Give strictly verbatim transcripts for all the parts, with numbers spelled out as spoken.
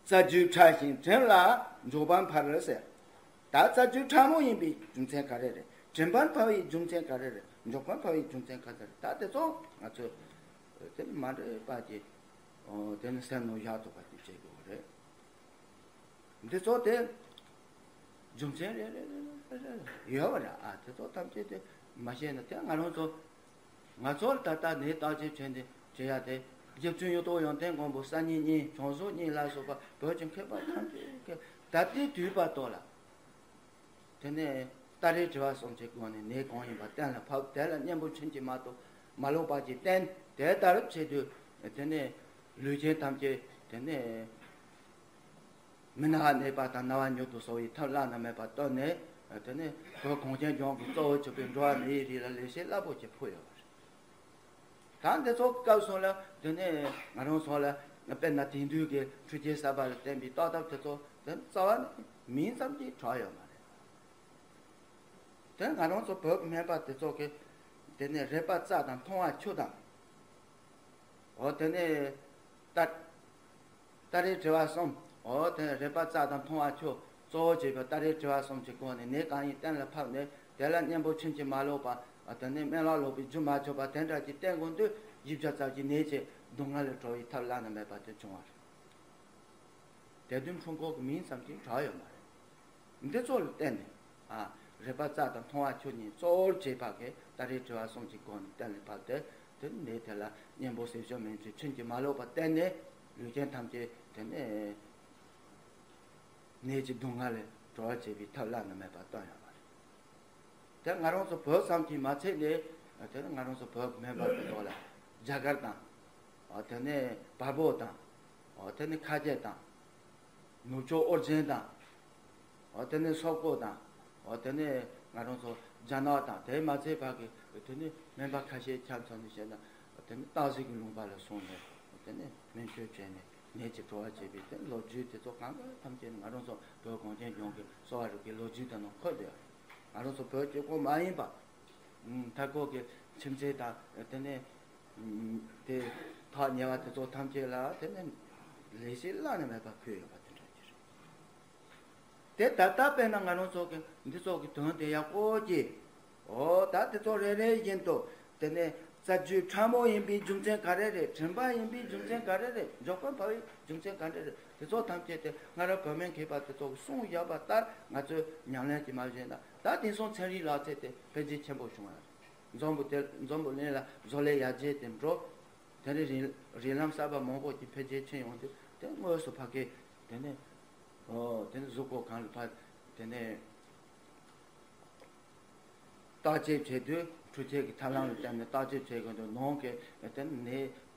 རྩ་རྒྱུད་ཕྲ་ཞིང་དྲིམ་ལ་འཇོག་པ་འཕར་ཟེར། ད་རྩ་རྒྱུད་ཕྲ་མོ་ཡིན་པའི་རྒྱུ་མཚན་ག་རེ་རེད། དྲིམ་པ་འཕར་བའི་རྒྱུ་མཚན་ག་རེ་རེད། འཇོག་པ་འཕར་བའི་རྒྱུ་མཚན་ག་རེ་རེད། ད་དེ་ཚོ་ང་ཚོས་དེ་ནི་མ་འདྲེས་པ་གྱི་དེ་ནི་སེམས་ནང་བཞག་ཐུབ་པ་དེ་བྱེད་དགོས་པ་རེད། འདི་ཚོ་དེ་རྒྱུ་མཚན་རེ་རེ་རེ་རེ་ཡོད་པ་རེད། ཨ་དེ་ཚོ་ཐམས་ཅད་དེ་མ་ཤེས་ན་དེ་ང་རང་ཚོ་ང་ཚོར་ད་ལྟ་ནས་བརྟག་དཔྱད་བྱས་ནས་བྱེད་ཡ་དེ། རྗེ་བཙུན་གཡུ་ཐོག་ཡོན་ཏན་མགོན་པོ་གསར་རྙིང་གཉིས་བྱང་སོགས་གཉིས་ལ་སོགས་པ་བོད་ཀྱི་མཁས་པ་ཐམས་ཅད་ཀྱིས་ད་ལྟའི་དུས་བར་དུ་ལ། དེ་ནས་ལྟ་རེ་དྲི་བ་གསུམ་གྱི་སྒོ་ནས་ནད་གང་ཡིན་པ་གཏན་ལ་ཕབ། དེ་ལ་གཉེན་པོ་ཕྱིན་ཅི་མ་ཐུབ་མ་ལོག་པ་གྱི་རྟེན་དེ་ལྟར་བྱེད་དུས། དེ་ནས་ལུས་ཅན་ཐམས་ཅད་དེ་ནས་མི་ན་བ་ནད་པ་དང་ན་བ་མྱུར་དུ་གསོ་བའི་ཐབས་བླ་ན་མེད་པ་བཏོན་ནས། དེ་ནས་བོད་གངས་ཅན་ལྗོངས་ཀྱི་གཙོ་བོ་གྱུར་པའི་འགྲོ་བ་མིའི་རིགས་ལ་ལེགས་བཤད་རླབས་པོ་ཆེ་ཕུལ་ཡོད་པ་རེད། ད་འདི་ཚོ་སྐབས་སོང་ལ་དེ་ནས་ང་རང་ཚོ་ལ་དཔེར་ན་དེང་དུས་ཀྱི་འཕྲུལ་རྒྱལ་གསར་པ་ལ་བརྟེན་པའི་བརྟག་ཐབས་དེ་ཚོ་དེ་རྩ་བ་ནས་མིང་ཙམ་གྱིས་གྲགས་ཡོད་མ་རེད། དེ་ང་རང་ཚོ་བོད་སྨན་པ་དེ་ཚོ་གི་དེ་ནས་རུས་པ་རྩ་དང་མཐོང་བ་ཆུ་དང་། འོ་དེ་ནས་ལྟ་ལྟ་རེ་དྲི་བ་གསུམ། འོ་དེ་ནས་རུས་པ་རྩ་དང་མཐོང་བ་ཆུ་གཙོ་བོ་བྱས་པའི་ལྟ་རེ་དྲི་བ་གསུམ་གྱི་སྒོ་ནས་ནད་གང་ཡིན་གཏན་ལ་ཕབ་ནས། དེ་ལ་གཉེན་པོ་ཕྱིན་ཅི་མ་ལོག་པ། དེ་ནས་སྨན་བླ་ལོག་པའི་རྒྱུ་མ་ཆོད་པ་དེ་འདྲ་ཅིག་བསྟེན་དགོས་དུས། བཞི་བརྒྱ་རྩ་བཞིའི་ནད་ཀྱི་སྡུག་བསྔལ་ལས་གྲོལ་བའི་ཐབས་བླ་ན་མེད་པ་དེ་བྱུང་བ་རེད། དེ་དུས་འཕྲུལ་འཁོར་གྱི་མིང་ཙམ་གྱིས་གྲགས་ཡོད་མ་རེད། འདི་ཚོ་ལ་བརྟེན་ནས། ཨ། རུས་པ་རྩ་དང་མཐོང་བ་ཆུ་གཉིས་གཙོ་བོར་བྱས་པ་གི་ལྟ་རེ་དྲི་བ་གསུམ་གྱི་སྒོ་ནས་གཏན་ལ་ཕབ་སྟེ། དེ་ནས་དེ་ལ་གཉེན་པོ་ཟས་སྤྱོད་སྨན་བཅོས་ཕྱིན་ཅི་མ་ལོག་པ་བསྟེན་ནས། ལུས་ཅན་ཐམས་ཅད་དེ་ནས་ནད་ཀྱི་སྡུག་བསྔལ་ལས་གྲོལ་བར་བྱེད་པའི་ཐབས་བླ་ན་མེད་པ་བཏོན་ཡོད་པ་རེད། དེ་ང་རང་ཚོ་བོད་ཙམ་གྱིས་མ་ཚད་ནས། དེ་ནི་ང་རང་ཚོ་བོད་སྨན་པ་དེ་ཚོ་ལ་རྒྱ་གར་དང་། འོ་དེ་ནས་བལ་པོ་དང་། འོ་དེ་ནས་ཁ་ཆེ་དང་། ནུབ་ཕྱོགས་ཨོ་རྒྱན་དང་། འོ་དེ་ནས་སོག་པོ་དང་། འོ་དེ་ནས་ང་རང་ཚོ་རྒྱ་ནག་དང་། དེ་མ་ཚད་པ་གི་དེ་ནས་སྨན་པ་ཁ་ཤས་ཆ་མཚོན་ནས་བཤད་ན། དེ་ནས་སྟག་གཟིག་གི་ལུང་པ་ལ་སོང་ནས། དེ་ནས་སྨན་བཅོས་བྱས་ནས་ནད་ཀྱིས་གྲོལ་བར་བྱེད་པའི་དེ་ལོ་རྒྱུས་དེ་ཚོ་གང་ག་ཐམས་ཅད་ནི་ང་རང་ཚོ་བོད་གངས་ཅན་ལྗོངས་ཀྱི་གསོ་བ་རིག་པའི་ལོ་རྒྱུས་དེ་ནང་འཁོད་བསྡད་ཡོད། ང་རང་ཚོ་བོད་གཅིག་པོ་མ་ཡིན་པ། ཨུམ། མཐའ་འཁོབ་ཀྱི་ཁྱིམ་མཚེས་དང་། དེ་ནས་ཨུམ། དེ་ཐག་ཉེ་བ་དེ་ཚོ་ཐམས་ཅད་ལ་དེ་ནས་ལེགས་བཤད་བླ་ན་མེད་པ་ཕུལ་ཡོད་པ་དེ་འདྲ་ཅིག་རེད། དེ་ད་ལྟ་དཔེར་ན་ང་རང་ཚོ་གི་འདི་ཚོ་གི་དོན་དེ་ཡག་པོ་ཅིག་འོ་ད་དེ་ཚོ་རེ་རེ་བཞིན་དུ། དེ་ནས་རྩ་རྒྱུད་ཕྲ་མོ་ཡིན་པའི་རྒྱུ་མཚན་ག་རེ་རེད། དྲིམ་པ་ཡིན་པའི་རྒྱུ་མཚན་ག་རེ་རེད། འཇོག་པ་འཕར་བའི་རྒྱུ་མཚན་ག་རེ་རེད། དེ་ཚོ་ཐམས་ཅད་དེ་སྔ་རབས་བོད་སྨན་མཁས་པ་དེ་ཚོ་གིས་གསུངས་བཞག་པ་ལྟར་ང་ཚོས་ཉམས་ལེན་གྱིས་མ་བྱས་ན། ད་དེང་སང་ཚན་རིག་ལག་རྩལ་དེ་འཕེལ་རྒྱས་ཆེན་པོ་བྱུང་བ་རེད། འཛམ་བུ་དེ་འཛམ་བུ་གླིང་ལ་བཟོ་ལས་ཡར་རྒྱས་དེ་འགྲོ། དེ་རིང་རིགས་རིགས་ལམ་གསར་པ་མང་པོ་ཅིག་འཕེལ་རྒྱས་ཕྱིན་ཡོང་དུས། དེ་དངོས་སུ་ཕ་གི་དེ་ནས། ཨོ་དེ་ནས་གཟུགས་པོ་གང་ལ་ཕར་དེ་ནས་བརྟག་དཔྱད་བྱེད་དུས། འཕྲུལ་ཆས་ཀྱི་ཐབས་ལམ་ལ་བརྟེན་ནས་བརྟག་དཔྱད་བྱེད་དགོས་འདུག་ནང་གི་དེ་ནས་ནད་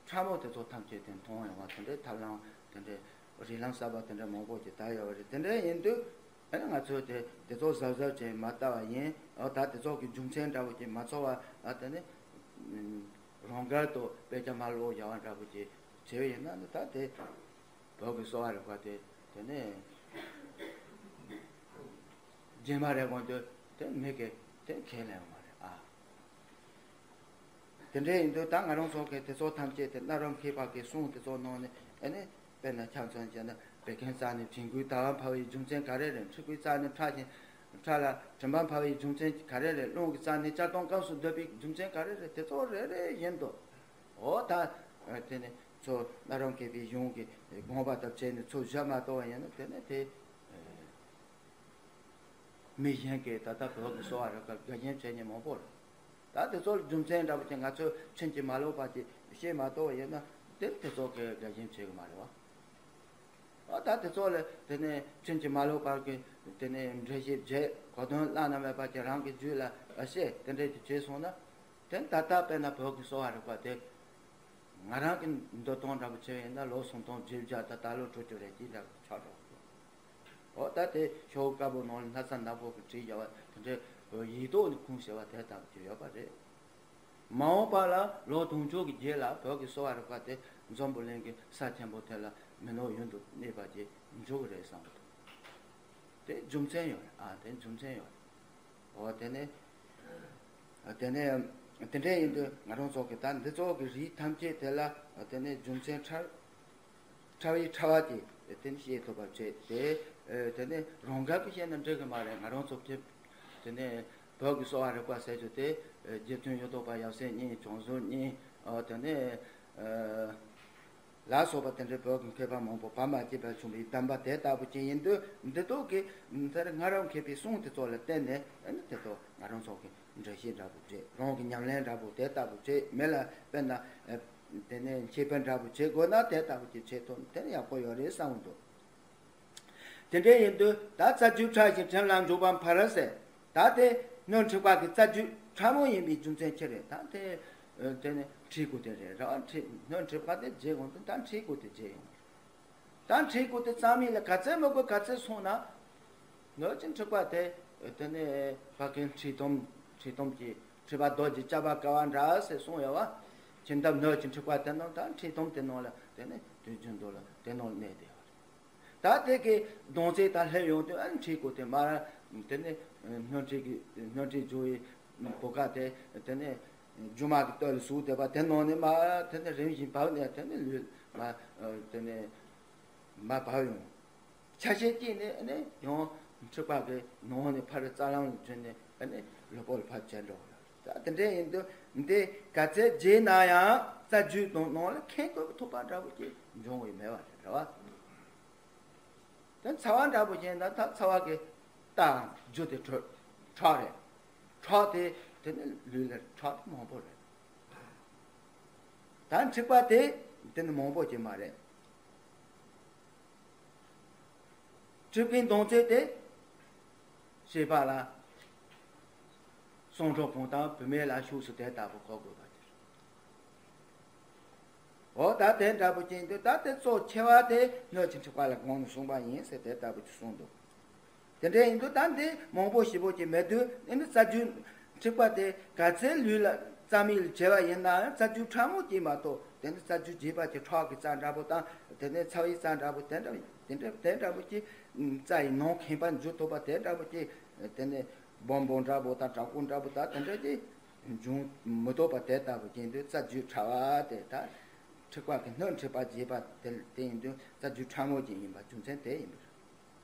ཕྲ་མོ་དེ་ཚོ་ཐམས་ཅད་དེ་མཐོང་ཡོང་བ་དེ་འདྲའི་ཐབས་ལམ་དེ་འདྲའི་རིགས་ལམ་གསར་པ་དེ་འདྲ་མང་པོ་ཅིག་དར་ཡོད་པ་རེད། དེ་འདྲ་ཡིན་དུས། ཨ་ནི་ང་ཚོས་དེ་དེ་ཚོ་གཟབ་གཟབ་བྱས་མ་ལྟ་བ་ཡིན། ཨ་ད་དེ་ཚོ་གི་རྒྱུ་མཚན་འདྲ་བོ་ཅིག་མ་ཚོར་བ། ཨ་དེ་ནི་རང་དགར་དུ་དཔེ་ཆ་མ་ཀློག་བཞག་པ་འདྲ་བོ་ཅིག་བྱས་པ་ཡིན་ན་ནི། ད་དེ་བོད་ཀྱི་གསོ་བ་རིག་པ་དེ་དེ་ནི་རྗེས་མ་རེ་གོང་དུ་དེ་མི་གི་དེ་ཁས་ལེན་ཡོང་བ་རེད། ཨ། དེ་འདྲ་ཡིན་དུས་ད་ང་རང་ཚོ་གི་དེ་ཚོ་ཐམས་ཅད་དེ་གནའ་རབས་མཁས་པ་གི་གསུང་དེ་ཚོ་ནང་ནས། ཨ་ནི་དཔེར་ན་ཆ་མཚོན་བྱས་ན། བད་ཀན་རྩ་ནས་བྱིང་རྒོད་ལྟ་བུ་འཕར་བའི་རྒྱུ་མཚན་ག་རེ་རེད། མཁྲིས་པའི་རྩ་ནས་ཕྲ་ཞིང་ཕྲ་ལ་དྲིམ་པ་འཕར་བའི་རྒྱུ་མཚན་ག་རེ་རེད། རླུང་གི་རྩ་ནས་གཅར་རྡུང་སྐབས་སུ་སྡུད་པའི་རྒྱུ་མཚན་ག་རེ་རེད། དེ་ཚོ་རེ་རེ་བཞིན་དུ། འོ་ད་དེ་ནས་ཚུར་གནའ་རབས་མཁས་པའི་གཞུང་གི་དགོངས་པ་དང་བཅས་ནས་ཚུར་བཞག་མ་ཐུབ་པ་ཡིན་ན། དེ་ནས་དེ་མི་གཞན་གྱིས་ད་ལྟ་བོད་ཀྱི་གསོ་བ་རིག་པར་དགའ་ཞེན་བྱེད་མཁན་མང་པོ་རེད། ད་དེ་ཚོ་ལ་རྒྱུ་མཚན་འདྲ་པོ་ཅིག་ང་ཚོས་ཕྱིན་ཅི་མ་ལོག་པ་ཅིག་ཤེས་མ་ཐུབ་པ་ཡིན་ན། དེ་དེ་ཚོ་གིས་དགའ་ཞེན་བྱེད་གི་མ་རེད་བ། ཨ་ད་དེ་ཚོ་ལ་དེ་ནས་ཕྱིན་ཅི་མ་ལོག་པར་གི་དེ་ནས་འགྲེལ་བཤད་བྱས། གོ་དོན་བླ་ན་མེད་པ་ཅིག་རང་གི་རྒྱུད་ལ་བཤད། དེ་འདྲས་ཅིག་བྱས་སོང་ན། དེ་ད་ལྟ་དཔེར་ན་བོད་ཀྱི་གསོ་བ་རིག་པ་དེ་ང་རང་གི་འདོད་སྟངས་འདྲ་པོ་བྱས་ཡིན་ན། ལོ་སུམ་སྟོང་བརྒྱད་བརྒྱ་དང་ད་ལོ་དྲུག་ཅུ་རེ་གཅིག་འདྲ་པོ་ཆགས་འགྲོ་གི་འདུག་འོ་ད་དེ་ཤོག་བུ་དཀར་པོ་ནང་ལ་སྣག་ཚ་ནག་པོ་གིས་བྲིས་བཞག་པ་དེ་འདྲའི་ཡིག་ཐོག་ནས་ཁུངས་བྱས་པ་དེ་ལྟ་བུ་ཅིག་ཡོད་པ་རེད། མ་འོངས་པ་ལ་ལོ་དུང་ཕྱུར་གྱི་རྗེས་ལ་བོད་ཀྱི་གསོ་བ་རིག་པ་དེ་འཛམ་བུ་གླིང་གི་ས་ཆེན་པོ་དེ་ལ་མི་ནོར་ཡུན་དུ་གནས་པ་ཅིག་འབྱུང་གི་རེད་བསམ་གྱི་འདུག་དེ་རྒྱུ་མཚན་ཡོད་རེད། ཨ་དེ་རྒྱུ་མཚན་ཡོད་རེད། འོ་དེ་ནས་དེ་ནས་དེ་འདྲ་ཡིན་དུས་ང་རང་ཚོ་གི་ད་འདི་ཚོ་གི་རིགས་ཐམས་ཅད་དེ་ལ་དེ་ནས་རྒྱུ་མཚན་ཕྲ་ཕྲ་བའི་ཕྲ་བ་དེ་ དེ་ནི་ཤེས་ཐུབ་པ་བྱས་ཏེ། དེ་ནི་རང་འགན་གྱིས་བཤད་ན་འགྲིག་གི་མ་རེད། ང་རང་ཚོ་དེ་དེ་ནི་བོད་ཀྱི་གསོ་བ་རིག་པ་ཟེར་རྒྱུ་དེ། རྗེ་བཙུན་ཡོན་ཏོང་པ་ཡབ་སྲས་གཉིས། བྱང་ཟུར་གཉིས། དེ་ནི་ལ་སོགས་པ་དེ་འདྲའི་བོད་ཀྱི་མཁས་པ་མང་པོ་བར་མ་ཆད་པར་བྱུང་བའི་གདམས་པ་དེ་ལྟ་བུ་ཅིག་ཡིན་དུས། འདི་དག་གི་ད་རེས་ང་རང་མཁས་པའི་གསུང་དེ་ཚོ་ལ་བརྟེན་ནས། ཨ་ནི་དེ་ཚོ་ང་རང་ཚོ་གི་འགྲེལ་བཤད་འདྲ་པོ་བྱེད། རང་གི་ཉམས་ལེན་འདྲ་པོ་དེ་ལྟ་བུ་བྱེད། མི་ལ་དཔེར་ན་དེ་ནས་འཆད་སྤེལ་འདྲ་པོ་བྱེད་དགོས་ན། དེ་ལྟ་བུ་ཅིག་བྱེད་ཐུབ་ན་དེ་ནི་ཡག་པོ་ཡོད་རེད་བསམ་གྱི་འདུག་དེ་འདྲ་ཡིན་དུས་ད་རྩ་རྒྱུད་ཕྲ་ཞིང་དྲིམ་ལ་འཇུག་པ་འཕར་ཟེར། ད་དེ་སྣོད་མཁྲིས་པ་གི་རྩ་རྒྱུད་ཕྲ་མོ་ཡིན་པའི་རྒྱུ་མཚན་ཅི་རེད། ད་དེ་དེ་ནི་མཁྲིས་དགུ་དེ་རེད། ར་མཁྲིས་སྣོད་མཁྲིས་པ་དེ་བརྗེ་ཡོང་དུས། ད་མཁྲིས་དགུ་དེ་བརྗེ་ཡོང་རེད། ད་མཁྲིས་དགུ་དེ་རྩ་མེད་ལ་ག་ཚད་མི་དགོས་ག་ཚད་སོང་ན། སྣོད་ཀྱི་མཁྲིས་པ་དེ་དེ་ནི་ཕ་གི་མཁྲིས་ཐུམ། མཁྲིས་ཐུམ་གྱི་མཁྲིས་པ་རྡོ་གཅལ་པ་ཀ་བ་འདྲ་ཟེར་གསུངས་ཡོད་པ། ཁྱིམ་ཐབ་སྣོད་ཀྱི་མཁྲིས་པ་དེ་རྣམས་ད་མཁྲིས་ཐུམ་དེ་ནང་ལ་དེ་ནི་དུས་རྒྱུན་དུ་ལ་དེ་ནང་ལ་གནས་བསྡད་ཡོད་རེད། ད་དེ་གི་གདོན་རྫས་དང་ལྷན་ཡོང་དུས། ཨ་ནི་མཁྲིས་དགུ་དེ་མར་དེ་ནི་སྣོད་མཁྲིས་ཀྱི་སྣོད་མཁྲིས་རྒྱུ་བའི་བུ་ག་དེ་དེ་ནི་རྒྱུ་མ་གི་སྟོད་ལ་ཟུག་བསྡད་པ་དེ་ནང་ནས་མར་དེ་ནི་རིམ་བཞིན་བབས་ནས་དེ་ནི་ལུས་མར་དེ་ནི་མར་བབས་ཡོང་། ཆ་ཤས་གཅིག་ནས་ནི་ཡང་མཁྲིས་པ་གི་ནང་ནས་ཕར་རྩ་རླུང་ལ་འཛུལ་ནས་ཨ་ནི་ལུས་པོ་ལ་ཕར་བྱས་འགྲོ་བ་རེད། ད་དེ་འདྲ་ཡིན་དུས་འདི་ག་ཚད་བརྗེས་ན་ཡང་རྩ་རྒྱུད་དང་ནང་ལ་ཁེངས་དགོས་པའི་ཐུག་པ་འདྲ་པོ་ཅིག་འབྱུང་བའི་མེད་པ་རེད། རེད་བ། དེ་ཚ་བ་འདྲ་པོ་ཅིག་ཡིན་ན། ད་ཚ་བ་གི་རྟགས་རྒྱུ་དེ་ཁྲག་ཁྲག་རེད། ཁྲག་དེ་དེ་ནི་ལུས་ལ་ཁྲག་དེ་མང་པོ་རེད། ད་མཁྲིས་པ་དེ་དེ་ནི་མང་པོ་ཅིག་མ་རེད། མཁྲིས་པའི་གདོན་རྫས་དེ་བྱིས་པ་ལ། གསོན་གྲོགས་ཕོ་དང་བུད་མེད་ལ་ཤུགས་སུ་དེ་ལྟ་བུ་གོ་དགོས་པ་དེ། འོ་ད་དེ་འདྲ་པོ་ཅིག་འདུག་ད་དེ་གཙོ་ཆེ་བ་དེ་སྣོད་ཀྱི་མཁྲིས་པ་ལ་གོང་ནས་གསུངས་པ་ཡིན་ཟེར་དེ་ལྟ་བུ་ཅིག་གསུངས་འདུག་དེ་འདྲ་ཡིན་དུས་ད་འདི་མང་པོ་ཞེ་པོ་ཅིག་མེད་དུས། ཨ་ནི་རྩ་རྒྱུད་མཁྲིས་པ་དེ་ག་ཚད་ལུས་ལ་རྩ་མེད་ལ་བྱས་པ་ཡིན་ནའང་རྩ་རྒྱུད་ཕྲ་མོ་ཅིག་མ་གཏོགས། དེ་ནི་རྩ་རྒྱུད་རྒྱས་པ་ཅིག་ཁྲག་གི་རྩ་འདྲ་པོ་དང་། དེ་ནི་ཚ་བའི་རྩ་འདྲ་པོ་དེ་འདྲ་དེ་འདྲ་དེ་འདྲ་པོ་ཅིག་རྩ་ཡི་ནང་ཁེངས་པ་འཇུ་ཐུབ་པ་དེ་འདྲ་པོ་ཅིག་དེ་ནི་སྦོམ་སྦོམ་འདྲ་པོ་དང་དྲག་པོ་འདྲ་པོ་དང་དེ་འདྲ་ཅིག་འབྱུང་མི་ཐུབ་པ་དེ་ལྟ་བུ་ཅིག་འདུག་རྩ་རྒྱུད་ཕྲ་བ་དེ། ད་མཁྲིས་པ་གི་སྣོད་མཁྲིས་པ་རྒྱས་པ་དེ་དེ་ཡིན་དུས་རྩ་རྒྱུད་ཕྲ་མོ་ཅིག་ཡིན་པ་རྒྱུ་མཚན་དེ་ཡིན་པ་རེད།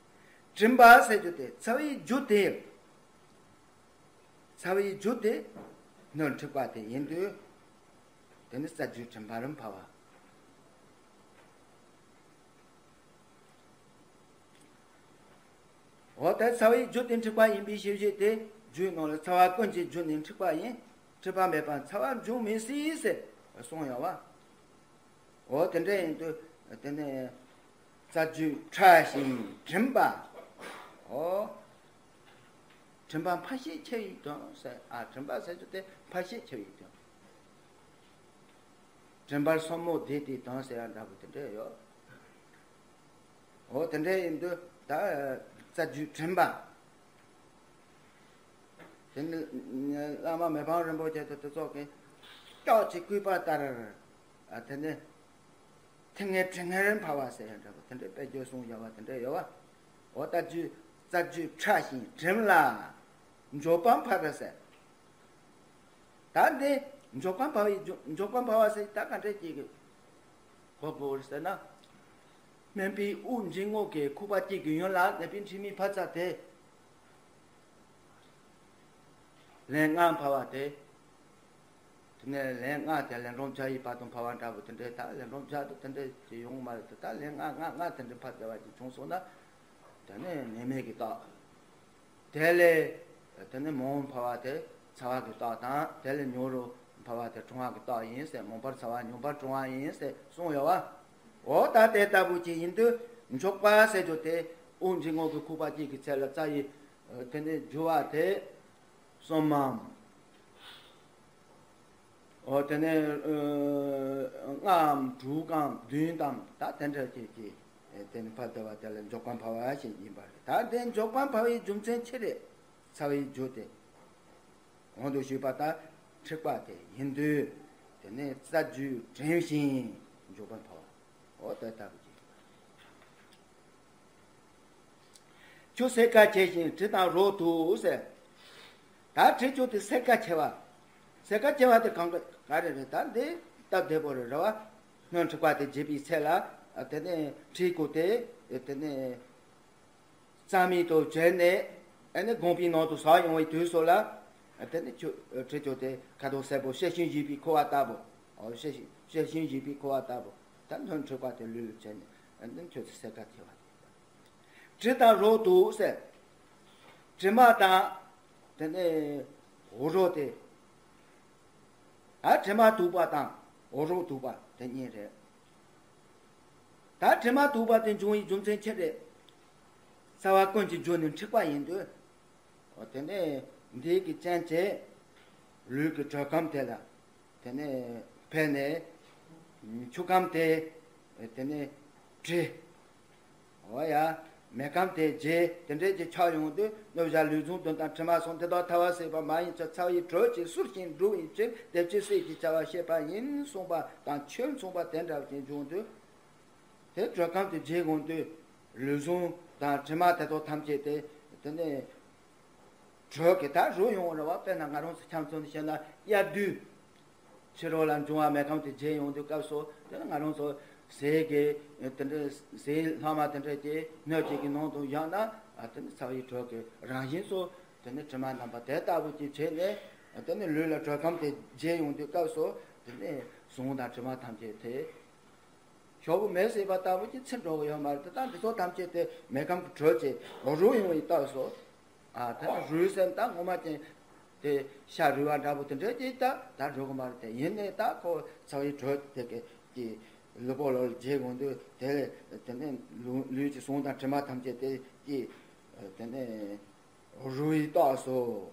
དྲིམ་པ་ཟེར་རྒྱུ་དེ་ཚ་བའི་རྒྱུ་དེ། ཚ་བའི་རྒྱུ་དེ་སྣོད་མཁྲིས་པ་དེ་ཡིན་དུས། དེ་ནི་རྩ་རྒྱུད་དྲིམ་པ་རུ་འཕར་བ། འོ་ད་ཚ་བའི་རྒྱུ་དེ་མཁྲིས་པ་ཡིན་པའི་ཤེས་བྱེད་དེ། རྒྱུད་ནང་ལ་ཚ་བ་ཀུན་གྱི་རྒྱུ་ནི་མཁྲིས་པ་ཡིན། མཁྲིས་པ་མེད་པར་ཚ་བ་འབྱུང་མི་སྲིད་ཟེར་གསུངས་ཡོད་པ། འོ་དེ་འདྲ་ཡིན་དུས་དེ་ནི་རྩ་རྒྱུད་ཕྲ་ཞིང་དྲིམ་པ། འོ། དྲིམ་པ་འཕར་ཤས་ཆེ་བའི་དོན་ཟེར། ཨ། དྲིམ་པ་ཟེར་རྒྱུ་དེ་འཕར་ཤས་ཆེ་བའི་དོན། དྲིམ་པར་སོར་མོ་བསྡུས་ཏེ་དོན་ཟེར་ཡ་འདྲ་པོ་དེ་འདྲ་ཡོད། འོ་དེ་འདྲ་ཡིན་དུས་ད་རྩ་རྒྱུད་དྲིམ་པ། དེ་ནི་བླ་མ་མི་ཕམ་རིན་པོ་ཆེ་དེ་དེ་ཚོ་གིས་སྐྱོགས་ཀྱི་སྐུད་པ་ལྟར། ཨ། དེ་ནི་ཐིང་ངེར་ཐིང་ངེར་འཕར་བ་ཟེར་ཡ་འདྲ་པོ་དེ་འདྲའི་དཔེ་བརྗོད་གསུངས་ཡོད་པ་དེ་འདྲ་ཡོད་པ། འོ་ད་རྒྱུད་རྩ་རྒྱུད་ཕྲ་ཞིང་དྲིམ་ལ་འཇོག་པ་འཕར་ཟེར། ད་འདི་འཇོག་པ་འཕར་བའི་རྒྱུ། འཇོག་པ་འཕར་བ་ཟེར་ད་ག་འདྲ་ཅིག་གི་གོ་དགོས་རེད་ཟེར་ན། སྨན་པའི་དབུགས་འབྱིན་རྔུབ་ཀྱི་ཁུག་པ་གཅིག་གི་ཡུན་ལ་ནད་པའི་འཕྲལ་མའི་འཕར་རྩ་དེ། ལན་ལྔ་འཕར་བ་དེ། དེ་ནས་ལན་ལྔ་དེ་ལན་གྲངས་བརྒྱ་ཡི་བར་དུ་འཕར་བ་འདྲ་པོ་དེ་འདྲའི། ད་ལན་གྲངས་བརྒྱ་དེ་དེ་འདྲའི་ཅིག་ཡོང་མ་རེད་དེ། ད་ལན་ལྔ་ལྔ་ལྔ་དེ་འདྲའི་འཕར་བསྡད་པ་ཅིག་བྱུང་སོང་ན། དེ་ནས་ནད་མེད་ཀྱི་རྟགས། དེ་ལས་དེ་ནས་མང་པོ་འཕར་བ་དེ་ཚ་བ་གི་རྟགས་དང་། དེ་ལས་ཉུང་རུ་འཕར་བ་དེ་གྲང་བ་གི་རྟགས་ཡིན་ཟེར། མང་པར་ཚ་བ་ཉུང་པར་གྲང་བ་ཡིན་ཟེར་གསུངས་ཡོད་པ། འོ་ད་དེ་ལྟ་བུ་ཅིག་ཡིན་དུས་འཇོག་པ་ཟེར་རྒྱུ་དེ་དབུགས་འབྱིན་རྔུབ་ཀྱི་ཁུག་པ་གཅིག་གི་ཚད་ལ་རྩ་ཡི་དེ་ནས་རྒྱུ་བ་དེ་གསུམ་མམ། འོ་དེ་ནས་ལྔའམ་དྲུག་གམ་བདུན་དམ་ད་དེ་འདྲ་ཅིག་གི་དེ་ནས་འཕར་བསྡད་པ་དེ་ལ་འཇོག་པ་འཕར་བ་ཞེས་ཡིན་པ་རེད། ད་དེ་འཇོག་པ་འཕར་བའི་རྒྱུ་མཚན་ཅི་རེད། ཚ་བའི་རྒྱུ་དེ། གོང་དུ་ཞུས་པ་ལྟར་མཁྲིས་པ་དེ་ཡིན་དུས། དེ་ནས་རྩ་རྒྱུད་དྲིམ་ཞིང་འཇོག་པ་འཕར་བ། འོ་དེ་ལྟ་བུ་ཅིག་ཆུ་སེར་ཁ་ཆེ་ཞིང་དྲི་དང་རོ་འདུ་ཟེར། ད་དྲི་ཆུ་དེ་སེར་ཁ་ཆེ་བ། སེར་ཁ་ཆེ་བ་དེ་གང་ག་ག་རེ་རེད། ད་འདི་སྟབས་བདེ་པོ་རེད། རེད་བ། སྣོད་མཁྲིས་པ་དེ་རྒྱས་པའི་ཚད་ལ། དེ་ནས་ཁྲིད་དགོས་ཏེ། དེ་ནས་རྩ་མེད་དུ་བྱས་ནས། ཨ་ནི་དགོངས་པའི་ནང་དུ་ཟག་ཡོང་བའི་དུས་སུ་ལ། དེ་ནས་ཁྱོད་ཁྲིད་རྒྱུ་དེ་ཁ་དོག་སེར་པོ་ཤེས་བཞིན་བཞེས་པའི་ཁུ་བ་ལྟ་བུ། ཨོ་ཤེས་བཞིན་ཤེས་བཞིན་བཞེས་པའི་ཁུ་བ་ལྟ་བུ། ད་སྣོད་འཁྲུད་པ་དེ་ལུས་ལ་བྱས་ནས། ཨ་ནི་ཁྱོད་ཚོ་སེར་ཁ་ཐེ་བ་དེ། དྲི་དང་རོ་དུག་ཟེར། དྲི་མ་དང་། དེ་ནས་རོ་དེ། ཨ་དྲི་མ་དུག་པ་དང་རོ་དུག་པ་དེ་གཉིས་རེད། ད་དྲི་མ་དུག་པ་དེ་འབྱུང་བའི་རྒྱུ་མཚན་ཅི་རེད། རྩ་བ་ཀུན་གྱི་རྒྱུ་ནི་འཁྲུགས་པ་ཡིན་དུས། འོ་དེ་ནས་འདི་གི་རྐྱེན་གྱིས་ལུས་ཀྱི་དྲོད་ཁམས་དེ་ལ། དེ་ནས་འཕེལ་ནས་ཆུ་ཁམས་དེ། དེ་ནས་དྲི། འོ་ཡ། མེ་ཁམས་དེ་རྗེ་དེ་འདྲས་ཀྱི་ཆགས་ཡོང་དུས། སྣོད་བཞག་ལུས་ཟུངས་དོན་དང་དྲི་མ་གསུམ་དེ་དག་ཐལ་བར་བསྲེགས་པ་མ་ཡིན་ཕྱིར། ཚ་བའི་དྲོད་ཀྱིས་བསུར་ཞིང་འགྲུབ་པའི་ཕྱིར། དེ་ཕྱིར་བསྲེགས་ཀྱི་བྱ་བ་བྱེད་པ་ཡིན་གསུངས་པ་དང་ཆོས་མཚུངས་པ་དེ་འདྲ་བ་ཅན་བྱུང་དུས། དེ་དྲོད་ཁམས་དེ་རྗེ་ཡོང་དུས། ལུས་ཟུངས་དང་དྲི་མ་དེ་དག་ཐམས་ཅད་དེ། དེ་ནས་དྲོད་ཀྱིས་ད་རུལ་ཡོང་བ་རེད་བ། དཔེར་ན་ང་རང་ཚོ་ཁྱམས་ཚོ་ནས་བཤད་ན་དབྱར་དུས། ཕྱི་རོལ་ལ་འབྱུང་བ་མེ་ཁམས་དེ་རྗེ་ཡོང་དུས་སྐབས་སུ། དེ་ནི་ང་རང་ཚོ་ཟས་ཀྱི་དེ་འདྲའི་ཟས་ལྷག་མ་དེ་འདྲ་ཅིག་སྣོད་ཅིག་གི་ནང་དུ་བཞག་ན། ཨ་དེ་ནི་ཚ་བའི་དྲོད་ཀྱི་རང་བཞིན་སོགས། དེ་ནི་དྲི་མ་རྣམ་པ་དེ་ལྟ་བུ་ཅིག་བྱས་ནས། དེ་ནི་ལུས་ལ་དྲོད་ཁམས་དེ་རྗེ་ཡོང་དུས་སྐབས་སུ། དེ་ནི་ཟུངས་དང་དྲི་མ་ཐམས་ཅད་དེ། ཤོག་བུ་མེ་བསྲེགས་པ་ལྟ་བུ་ཅིག་ཚིག་འགྲོ་གི་ཡོད་མ་རེད། དེ་དག་འདི་ཚོ་ཐམས་ཅད་དེ་མེ་ཁམས་ཀྱི་དྲོད་ཀྱིས་རུལ་ཡོང་བའི་རྟགས་སོ། ཨ་དེ་ལ་རུལ་ཟེར་ན་ད་ངོ་མ་ཅན་དེ་ཤ་རུལ་བ་འདྲ་པོ་དེ་འདྲ་ཅིག་ད་ད་རུལ་གི་མ་རེད། དེ་ཡིན་ནའི་ད་ཁོ་ཚ་བའི་དྲོད་དེ་གི་ཀྱི་ལུས་པོ་ལ་རྗེ་ཡོང་དུས། དེ་ལས་དེ་ནས་ལུས་ལུས་ཀྱི་ཟུངས་དང་དྲི་མ་ཐམས་ཅད་དེ་ཀྱི་དེ་ནས་རུལ་བའི་རྟགས་སོ།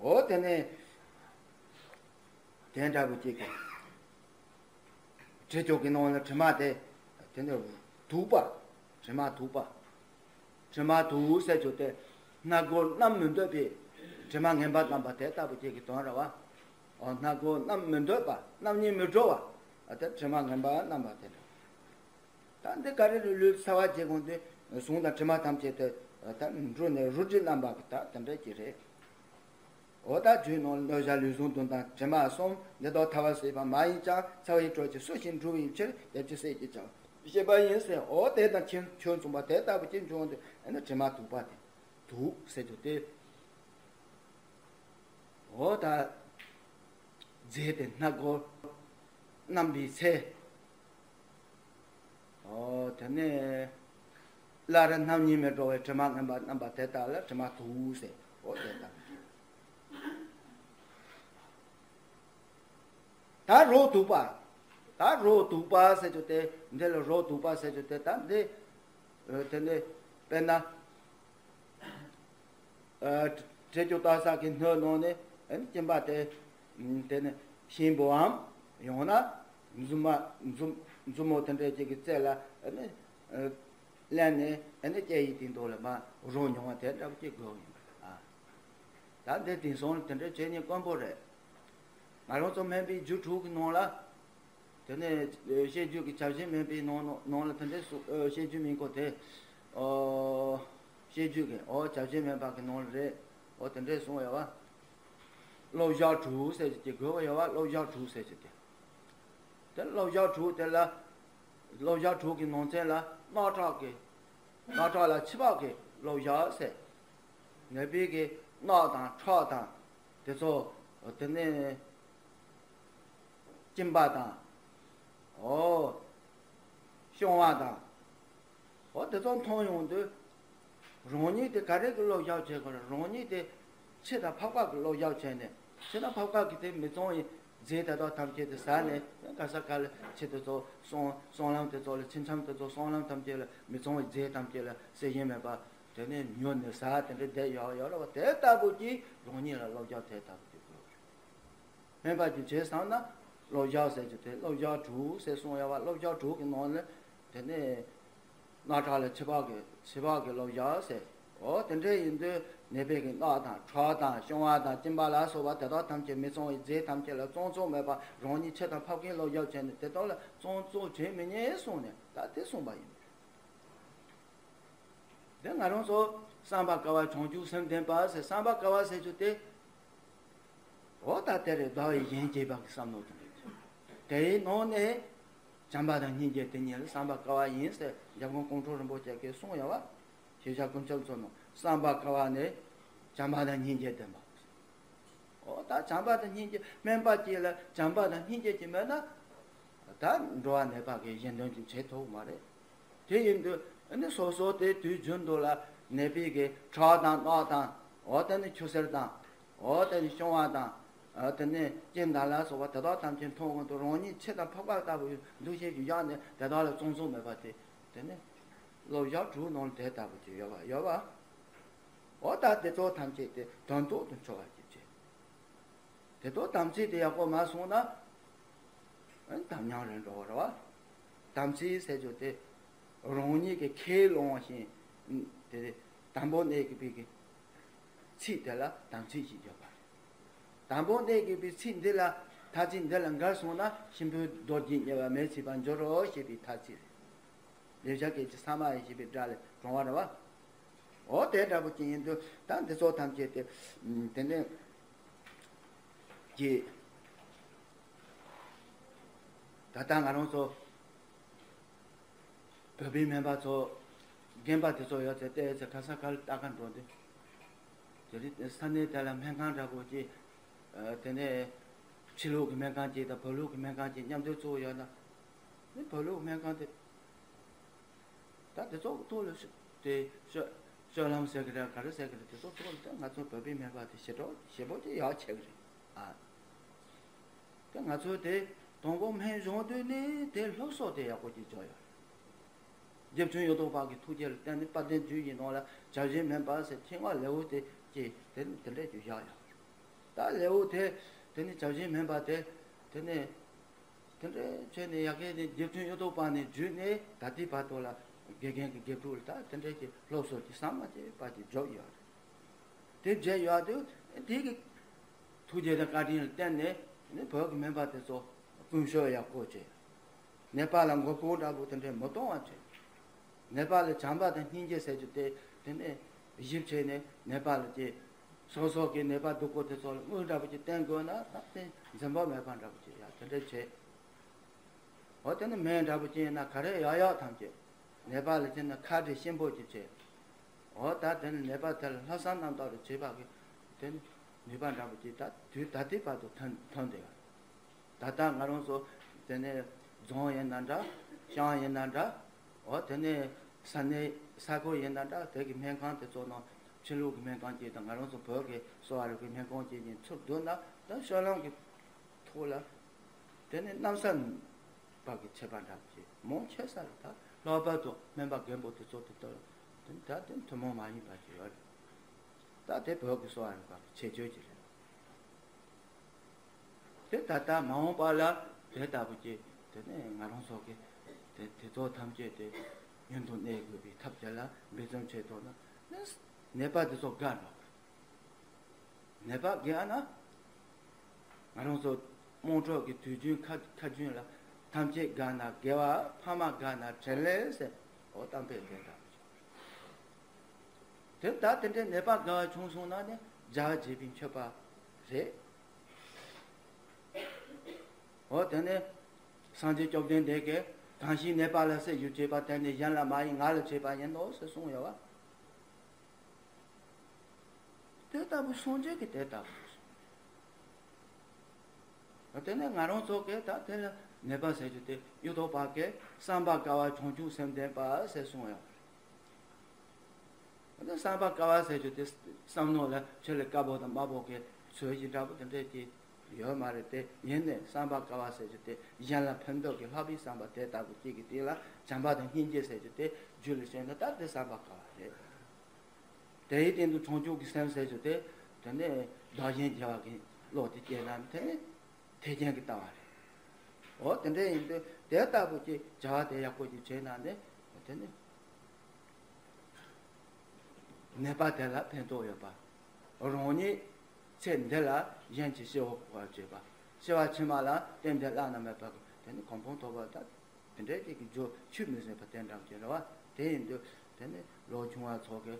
འོ་དེ་ནས་དེ་འདྲ་པོ་ཅིག་གི། དྲི་ཆུ་གི་ནང་ལ་དྲི་མ་དེ། དེ་ནས་དུག་པ། དྲི་མ་དུག་པ། དྲི་མ་དུག་ཟེར་རྒྱུ་དེ། སྣ་སྒོ་རྣམ་མི་འདོད་པའི་དྲི་མ་ངན་པ་རྣམ་པ་དེ་ལྟ་བུ་ཅིག་གི་དོན་རེད་བ། འོ་སྣ་སྒོ་རྣམ་མི་འདོད་པ། རྣམ་སྨིན་མི་འགྲོ་བ། ཨ་དེ་དྲི་མ་ངན་པ་རྣམ་པ་དེ་འདྲ། ད་འདི་ག་རེ་རེད། ལུས་ཚ་བ་རྗེ་ཡོང་དུས་ཟུངས་དང་དྲི་མ་ཐམས་ཅད་དེ་ད་འགྲོ་ནས་རུལ་དྲི་རྣམ་པ་གི་ད་དེ་འདྲ་ཅིག་རེད། འོ་ད་རྒྱུད་ནང་སྣོད་བཞག་ལུས་ཟུངས་དོན་དང་དྲི་མ་གསུམ་འདི་དག་ཐལ་བར་བསྲེགས་པ་མ་ཡིན་ཀྱང་། ཚ་བའི་དྲོད་ཀྱིས་བསུ་ཞིང་འགྲུབ་པའི་ཕྱིར། དེ་ཕྱིར་བསྲེགས་ཀྱི་བྱ་བ་བྱེད་པ་ཡིན་ཟེར། འོ་དེ་དང་ཁྱོད་ཁྱོད་མཚུངས་པ་དེ་ལྟ་བུ་ཅིག་འབྱུང་དུས། ཨ་ནི་དྲི་མ་དུག་པ་དེ། དུག་ཟེར་རྒྱུ་དེ། འོ་ད་རྫས་དེ་སྣ་སྒོ་རྣམ་པའི་ཚེ། ཨོ་དེ་ནས་སླར་རྣམ་སྨིན་མི་འགྲོ་བའི་དྲི་མ་ངན་པ་རྣམ་པ་དེ་དག་ལ་དྲི་མ་དུག་ཟེར། ཨོ་དེ་ལྟ་བུ་ཅིག་ད་རོ་དུག་པ། ད་རོ་དུག་པ་ཟེར་རྒྱུ་དེ། འདི་ལ་རོ་དུག་པ་ཟེར་རྒྱུ་དེ། ད་འདི་དེ་ནས་དཔེར་ན། ཨ་དྲི་ཆུ་བཏབ་ས་གི་སྣོད་ནང་ནས། ཨ་ནི་སྐྱེམས་པ་དེ། དེ་ནི་ཤིང་བུའམ་ཡང་ན་མཛུབ་མ་མཛུབ་མཛུབ་མོ་དེ་འདྲ་ཅིག་གི་རྩེ་ལ། ཨ་ནི་ཨ་ལེན་ནས། ཨ་ནི་སྐྱེ་ཡི་དེ་འདུག་ལ་མ་རོ་མྱོང་བ་དེ་འདྲ་པོ་ཅིག་དགོས་ཡིན། ཨ་ད་འདི་དེང་སང་དེ་འདྲ་བྱེད་ཉེན་དཀོན་པོ་རེད། ང་རང་ཚོ་སྨན་པའི་རྒྱུད་དྲུག་གི་ནང་ལ། དེ་ནས་བཤད་རྒྱུད་ཀྱི་བྱ་བྱེད་སྨན་པའི་ནང་ནང་ནང་ལ་དེ་འདྲས་གསུངས། ཨ་བཤད་རྒྱུད་མིན་གོ་དེ། ཨོ་བཤད་རྒྱུད་ཀྱི། ཨོ་བྱ་བྱེད་སྨན་པ་གི་ནང་ལ་རེད། ཨོ་དེ་འདྲས་གསུངས་ཡོད་བ། གློ་བཞག་དྲུག་ཟེར་གྱི་དགོས་པ་ཡོད་བ། གློ་བཞག་དྲུག་ཟེར་གྱི་དེ། དེ་གློ་བཞག་དྲུག་དེ་ལ། གློ་བཞག་དྲུག་གི་ནང་ཚན་ལ་རྣག་ཁྲག་གི། རྣག་ཁྲག་ལ་ཕྱི་པགས་ཀྱི་གློ་བཞག་ཟེར། ནད་པའི་གི་རྣག་དང་ཁྲག་དང་དེ་ཚོ། དེ་ནས་གཅིན་པ་དང་། ཨོ། གཤོང་བ་དང་། ཨོ་དེ་ཚོ་མཐོང་ཡོང་དུས། རང་ཉིད་དེ་ག་རེ་གི་གློ་བཞག་བྱེད་དགོས་རེད། རང་ཉིད་དེ་ཕྱི་དང་ཕ་བཀག་གི་གློ་བཞག་བྱས་ནས། ཕྱི་དང་ཕ་བཀག་གི་དེ་མི་གཙང་བའི་རྫས་དེ་དག་ཐམས་ཅད་དེ་ཟ་ནས། ག་ས་ག་ལ་ཕྱི་དེ་ཚོ་གསང་གསང་ལམ་དེ་ཚོ་ལ། ཕྱི་མཚམས་དེ་ཚོ་གསང་ལམ་ཐམས་ཅད་ལ། མི་གཙང་བའི་རྫས་ཐམས་ཅད་ལ་སྲེག་བཞིན་མེད་པ། དེ་ནས་ཉོ་ནས་ཟ། དེ་འདྲ་བསྡད་ཡོད་ཡོད་རེད་བ། དེ་ལྟ་བུ་ཅིག་རང་ཉིད་ལ་གློ་བཞག་དེ་ལྟ་བུ་ཅིག་དགོས་རེད། སྨན་པ་ཅིག་བྱས་ཙང་ན་གློ་བཞག་ཟེར་རྒྱུ་དེ། གློ་བཞག་དྲུག་ཟེར་གསུངས་ཡོད་བ། གློ་བཞག་དྲུག་གི་ནང་ནས་དེ་ནས་རྣག་ཁྲག་ལ་ཕྱི་པགས་ཀྱི། ཕྱི་པགས་ཀྱི་གློ་བཞག་ཟེར། ཨོ་དེ་འདྲ་ཡིན་དུས་ནད་པའི་གི་རྣག་དང་ཁྲག་དང་གཤོང་བ་དང་གཅིན་པ་ལ་སོགས་པ་དེ་དག་ཐམས་ཅད། མི་གཙང་བའི་རྫས་ཐམས་ཅད་ལ་གཙང་བཙོག་མེད་པ། རང་ཉིད་ཕྱི་དང་ཕ་བཀག་གི་གློ་བཞག་བྱས་ནས་དེ་དག་ལ་གཙང་བཙོག་བྱེད་མི་ཉན་གསུངས་ནས་ད་དེ་གསུངས་པ་ཡིན། དེ་ང་རང་ཚོ་བསམ་པ་དཀའ་བ་བྱང་ཆུབ་སེམས་ལྡན་པ་ཟེར། བསམ་པ་དཀའ་བ་ཟེར་རྒྱུ་དེ། འོ་ད་དེ་རེད། ཟླ་བའི་གཞན་གྱིས་པ་གི་བསམ་བློ་དེ་འདྲ་བྱས། དེའི་ནང་ནས་ བྱམས་པ་དང་སྙིང་རྗེ་དེ་གཉིས་ལ་བསམ་པ་དཀའ་བ་ཡིན་ཟེར་འཇམ་མགོན་ཀོང་སྤྲུལ་རིན་པོ་ཆེ་གིས་གསུངས་ཡོད་པ། ཤེས་བྱ་ཀུན་ཁྱབ་མཚོ་ནང་བསམ་པ་དཀའ་བ་ནི་བྱམས་པ་དང་སྙིང་རྗེ་ལྡན་པ། འོ་ད་བྱམས་པ་དང་སྙིང་རྗེ་སྨན་པ་གཅིག་ལ་བྱམས་པ་དང་སྙིང་རྗེ་གཅིག་མེད་ན། ད་འགྲོ་བ་ནད་པ་གི་གཞན་དོན་གཅིག་བྱེད་ཐུབ་མ་རེད། དེ་ཡིན་དུས་ཨ་ནི་སོ་སོ་དེ་དུས་རྒྱུན་དུ་ལ་ནད་པའི་གི་ཁྲག་དང་རྣག་དང་། འོ་དེ་ནི་ཆུ་སེར་དང་། འོ་དེ་ནི་བཤང་བ་དང་། འོ་དེ་ནི་སྐྱེ་མདའ་ལ་སོགས་པ་དེ་དག་ཐམས་ཅད་མཐོང་གོང་དུ་རང་ཉིད་འཆི་དང་ཕག་པ་ལྟ་བུའི་འདུ་ཤེས་ཀྱི་བཞག་ནས་དེ་དག་ལ་བཙོང་བཙོང་མེད་པ་དེ། དེ་ནི་ལོ་བཞི་དྲུག་ནང་ལ་དེ་ལྟ་བུ་ཅིག་ཡོད་པ་ཡོད་པ། འོ་ད་དེ་ཚོ་ཐམས་ཅད་དེ་དོན་ཐོག་ཏུ་འཁྱོལ་བ་ཅིག་བྱེད། དེ་ཚོ་དམ་ཚིག་དེ་ཡག་པོ་མ་སྲུང་ན། ཨ་ནི་དམ་ཉམས་རེད་འགྲོ་བ་རེད་བ། དམ་ཚིག་ཟེར་རྒྱུ་དེ་རང་ཉིད་ཀྱི་ཁས་བླངས་བཞིན། དེ་དམ་པོ་གནས་དགོས་པའི་གི་ཚིག་དེ་ལ་དམ་ཚིག་ཅེས་བརྗོད་པ་རེད། དམ་པོ་གནས་དགོས་པའི་ཚིག་འདི་ལ་ཐ་ཚིག་འདི་ལ་འགལ་སོང་ན་གཤིན་པོའི་རྡོ་རྗེ་དམྱལ་བ་མེ་ཚིག་པར་འགྱུར་རོ་ཞེས་པའི་ཐ་ཚིག་རེད། ལེགས་སྦྱར་སྐད་ཀྱི་ས་མ་ཡ་ཞེས་པའི་སྒྲ་ལས་དྲངས་པ་རེད་བ། འོ་དེ་འདྲ་པོ་ཅིག་ཡིན་དུས་ད་འདི་ཚོ་ཐམས་ཅད་དེ་དེ་ནས་ཀྱི། ད་ལྟ་ང་རང་ཚོ་བོད་པའི་སྨན་པ་ཚོ་རྒན་པ་དེ་ཚོ་ཡོད་ཚེ་བལྟས་ཚེ་ག་ས་ག་ལ་ལྟ་ག་འགྲོ་དུས། དེ་རིང་ས་གནས་དེ་ལ་སྨན་ཁང་འདྲ་པོ་ཅིག་དེ་ནས་ཕྱི་ལུགས་ཀྱི་སྨན་ཁང་ཅིག་དང་བོད་ལུགས་ཀྱི་སྨན་ཁང་ཅིག་མཉམ་དུ་བཙུགས་ཡོད་ན། ནི་བོད་ལུགས་སྨན་ཁང་དེ། ད་དེ་ཚོ་ཐོག་ལ་ཤ་དེ་ཤ་ཤ་ལམ་ཟེར་གི་རེད་ག་རེ་ཟེར་གི་རེད། དེ་ཚོ་ཐོག་ལ་ད་ང་ཚོ་བོད་པའི་སྨན་པ་དེ་ཞེ་དྲག་ཞེ་པོ་ཅིག་ཡག་ཆེ་གི་རེད་ཨ། དེ་ང་ཚོ་དེ་དང་པོ་སྨན་སྦྱོང་དུས་ནས་དེ་སློབ་གསོ་དེ་ཡག་པོ་ཅིག་བྱུང་ཡོད་རེད། རྗེ་བཙུན་གཡུ་ཐོག་པ་གི་ཐུགས་རྗེ་ལ་བརྟེན་ནས་དཔལ་ལྡན་རྒྱུད་ཀྱི་ནང་ལ་བྱ་བྱེད་སྨན་པ་ཟེར་ཆེད་མངགས་ལེའུ་དེ་ཅིག་དེ་དེ་འདྲས་ཅིག་བཞག་ཡོད་རེད། ད་ལེའུ་དེ་དེ་ནི་བྱ་བྱེད་སྨན་པ་དེ་དེ་ནི། དེ་འདྲའི་བྱས་ནས་ཡ་གི་ནས་རྗེ་བཙུན་གཡུ་ཐོག་པ་ནས་བརྒྱུད་ནས་ད་ལྟའི་བར་དུ་ལ་དགེ་རྒན་གྱི་དགེ་ཕྲུག་ལ་ད་དེ་འདྲའི་གི་སློབ་གསོ་གྱི་ཟམ་མ་ཆད་པ་ཅིག་འཇོག་ཡོད་རེད། དེ་བྱས་ཡོད་དུས་དེ་གི་ཐུགས་རྗེ་དང་བཀའ་དྲིན་ལ་བརྟེན་ནས་ནི་བོད་ཀྱི་སྨན་པ་དེ་ཚོ་ཀུན་སྤྱོད་ཡག་པོ་བྱས། ནད་པ་ལ་མགོ་སྐོར་འདྲ་པོ་དེ་འདྲའི་མི་གཏོང་བ་བྱས། ནད་པ་ལ་བྱམས་པ་དང་སྙིང་རྗེ་ཟེར་རྒྱུ་དེ་དེ་ནས་གཞི་བྱས་ནས་ནད་པ་ལ་ཅིག་སོ་སོ་གི་ནད་པ་སྡུག་པོ་དེ་ཚོ་ལ་དངུལ་འདྲ་པོ་ཅིག་བསྟན་དགོས་ན་ད་དེ་འཛེམ་བག་མེད་པ་འདྲ་པོ་ཅིག་ཡ་དེ་འདྲ་བྱས། འོ་དེ་ནི་སྨན་འདྲ་པོ་ཅིག་ཡིན་ན་ག་རེ་ཡག་ཡག་ཐམས་ཅད་ནད་པ་ལ་བྱས་ན་ཁ་བྲལ་གཤིན་པོ་ཅིག་བྱས། འོ་ད་དེ་ནི་ནད་པ་དེ་ལ་ལྷག་བསམ་རྣམ་དག་ཏུ་བྱེད་པ་གི་དེ་ནི་ནུས་པ་འདྲ་པོ་ཅིག་ད་དུས་ད་ལྟའི་བར་དུ་ཐོན་ཐོན་བསྡད་ཡོད། ད་ལྟ་ང་རང་ཚོ་དེ་ནས་རྫོང་ཡིན་ན་འདྲ། ཤང་ཡིན་ན་འདྲ། འོ་དེ་ནས་ས་གནས་ས་ཁུལ་ཡིན་ན་འདྲ། དེ་གི་སྨན་ཁང་དེ་ཚོ་ནང་ཕྱི་ལུགས་ཀྱི་སྨན་ཁང་ཅིག་དང་ང་རང་ཚོ་བོད་ཀྱི་གསོ་བ་རིག་པའི་སྨན་ཁང་ཅིག་ཡིན་ཚུར་བསྡུར་ན་ད་སྤྱོད་ལམ་གྱི་ཐོག་ལ་དེ་ནས་གནམ་ས་བར་གྱི་ཁྱད་པར་འདྲ་ཅིག་མང་ཆེ་ས་རེད། ད་ལྷག་པར་དུ་སྨན་པ་རྒན་པོ་དེ་ཚོ་དེ་ལྟར་དེ་ད་དེ་ཐུན་མོང་མ་ཡིན་པ་ཅིག་ཡོད་རེད། ད་དེ་བོད་ཀྱི་གསོ་བ་རིག་པ་གི་ཁྱད་ཆོས་ཅིག་རེད། དེ་ད་ལྟ་མ་འོངས་པ་ལ་དེ་ལྟ་བུ་ཅིག་དེ་ནས་ང་རང་ཚོ་གི་དེ་དེ་ཚོ་ཐམས་ཅད་དེ་ཡུན་དུ་གནས་དགོས་པའི་ཐབས་དེ་ལ་འབད་བརྩོན་བྱེད་ཐུབ་ན་ནི་ནད་པ་དེ་ཚོ་དགའ་འགྲོ་གི་རེད། ནད་པ་དགའ་ན་ང་རང་ཚོ་དམངས་ཁྲོད་ཀྱི་དུས་རྒྱུན་ཁ་ཁ་རྒྱུན་ལ་ཐམས་ཅད་དགའ་ན་དགེ་བ། ཕ་མ་དགའ་ན་འཕྲིན་ལས་ཟེར། འོ་གཏམ་དཔེ་དེ་འདྲ་བྱུང་། དེ་ལྟར་དེ་འདྲའི་ནད་པ་དགའ་བ་བྱུང་སོང་ན་ནི་བྱ་བ་བྱེད་པའི་མཆོད་པ་རེད། འོ་དེ་ནས་སངས་རྒྱས་བཅོམ་ལྡན་འདས་ཀྱིས་གང་ཞིག་ནད་པ་ལ་སེལ་ཞིང་བྱེད་པ་དེ་ནི་གཞན་ལ་མ་ཡིན་ང་ལ་བྱེད་པ་ཡིན་ནོ་ཞེས་གསུངས་ཡོད་པ། དེ་ལྟ་བུ་སངས་རྒྱས་ཀྱིས་དེ་ལྟ་བུ། དེ་ནས་ང་རང་ཚོ་གིས་ད་དེ་ལ་ནད་པ་ཟེར་རྒྱུ་དེ་གཡུ་ཐོག་པ་གིས་བསམ་པ་དཀའ་བ་བྱང་ཆུབ་སེམས་ལྡན་པ་ཟེར་གསུངས་ཡོད་པ་རེད། དེ་བསམ་པ་དཀའ་བ་ཟེར་རྒྱུ་དེ་བསམ་མནོ་ལ་ཆེད་ལས་དཀར་པོ་དང་དམར་པོ་གི་ཚོས་གཞི་འདྲ་པོ་དེ་འདྲས་ཀྱི་ཡོད་མ་རེད་དེ། ཡིན་ནའི་བསམ་པ་དཀའ་བ་ཟེར་རྒྱུ་དེ་གཞན་ལ་ཕན་འདོགས་ཀྱི་ལྷག་པའི་བསམ་པ་དེ་ལྟ་བུ་གཅིག་གི་སྟེང་ལ་བྱམས་པ་དང་སྙིང་རྗེ་ཟེར་རྒྱུ་དེ་རྒྱུད་ལ་བྱས་ན་ད་དེ་བསམ་པ་དཀའ་བ་རེད། དེའི་སྟེང་དུ་བྱང་ཆུབ་ཀྱི་སེམས་ཟེར་རྒྱུ་དེ་དེ་ནས་བདག་གཞན་བརྗེ་བ་གི་བློ་དེ་སྐྱེས་ན་དེ་ནི་ཐེག་ཆེན་གྱི་ལྟ་བ་རེད། འོ་དེ་འདྲ་ཡིན་དུས་དེ་ལྟ་བུ་ཅིག་བྱ་བ་དེ་ཡག་པོ་ཅིག་བྱས་ན་ནི་དེ་ནི། ནད་པ་དེ་ལ་ཕན་ཐོགས་ཡོད་པ། རང་ཉིད་ཚེ་འདི་ལ་གཞན་གྱི་སྐྱེ་བ་འགོག་པར་བྱེད་པ། སྐྱེ་བ་ཕྱི་མ་ལ་རྟེན་འབྲེལ་བླ་ན་མེད་པ་གི་དེ་ནི་གོ་འཕང་ཐོབ་པ་དང་དེ་འདྲའི་ཅིག་གི་རྒྱུ་ཆུད་མི་ཟིན་པ་དེ་འདྲ་ཅིག་རེད་བ། དེ་ཡིན་དུས་དེ་ནི་ལོ་ཆུང་བ་ཚོ་གི་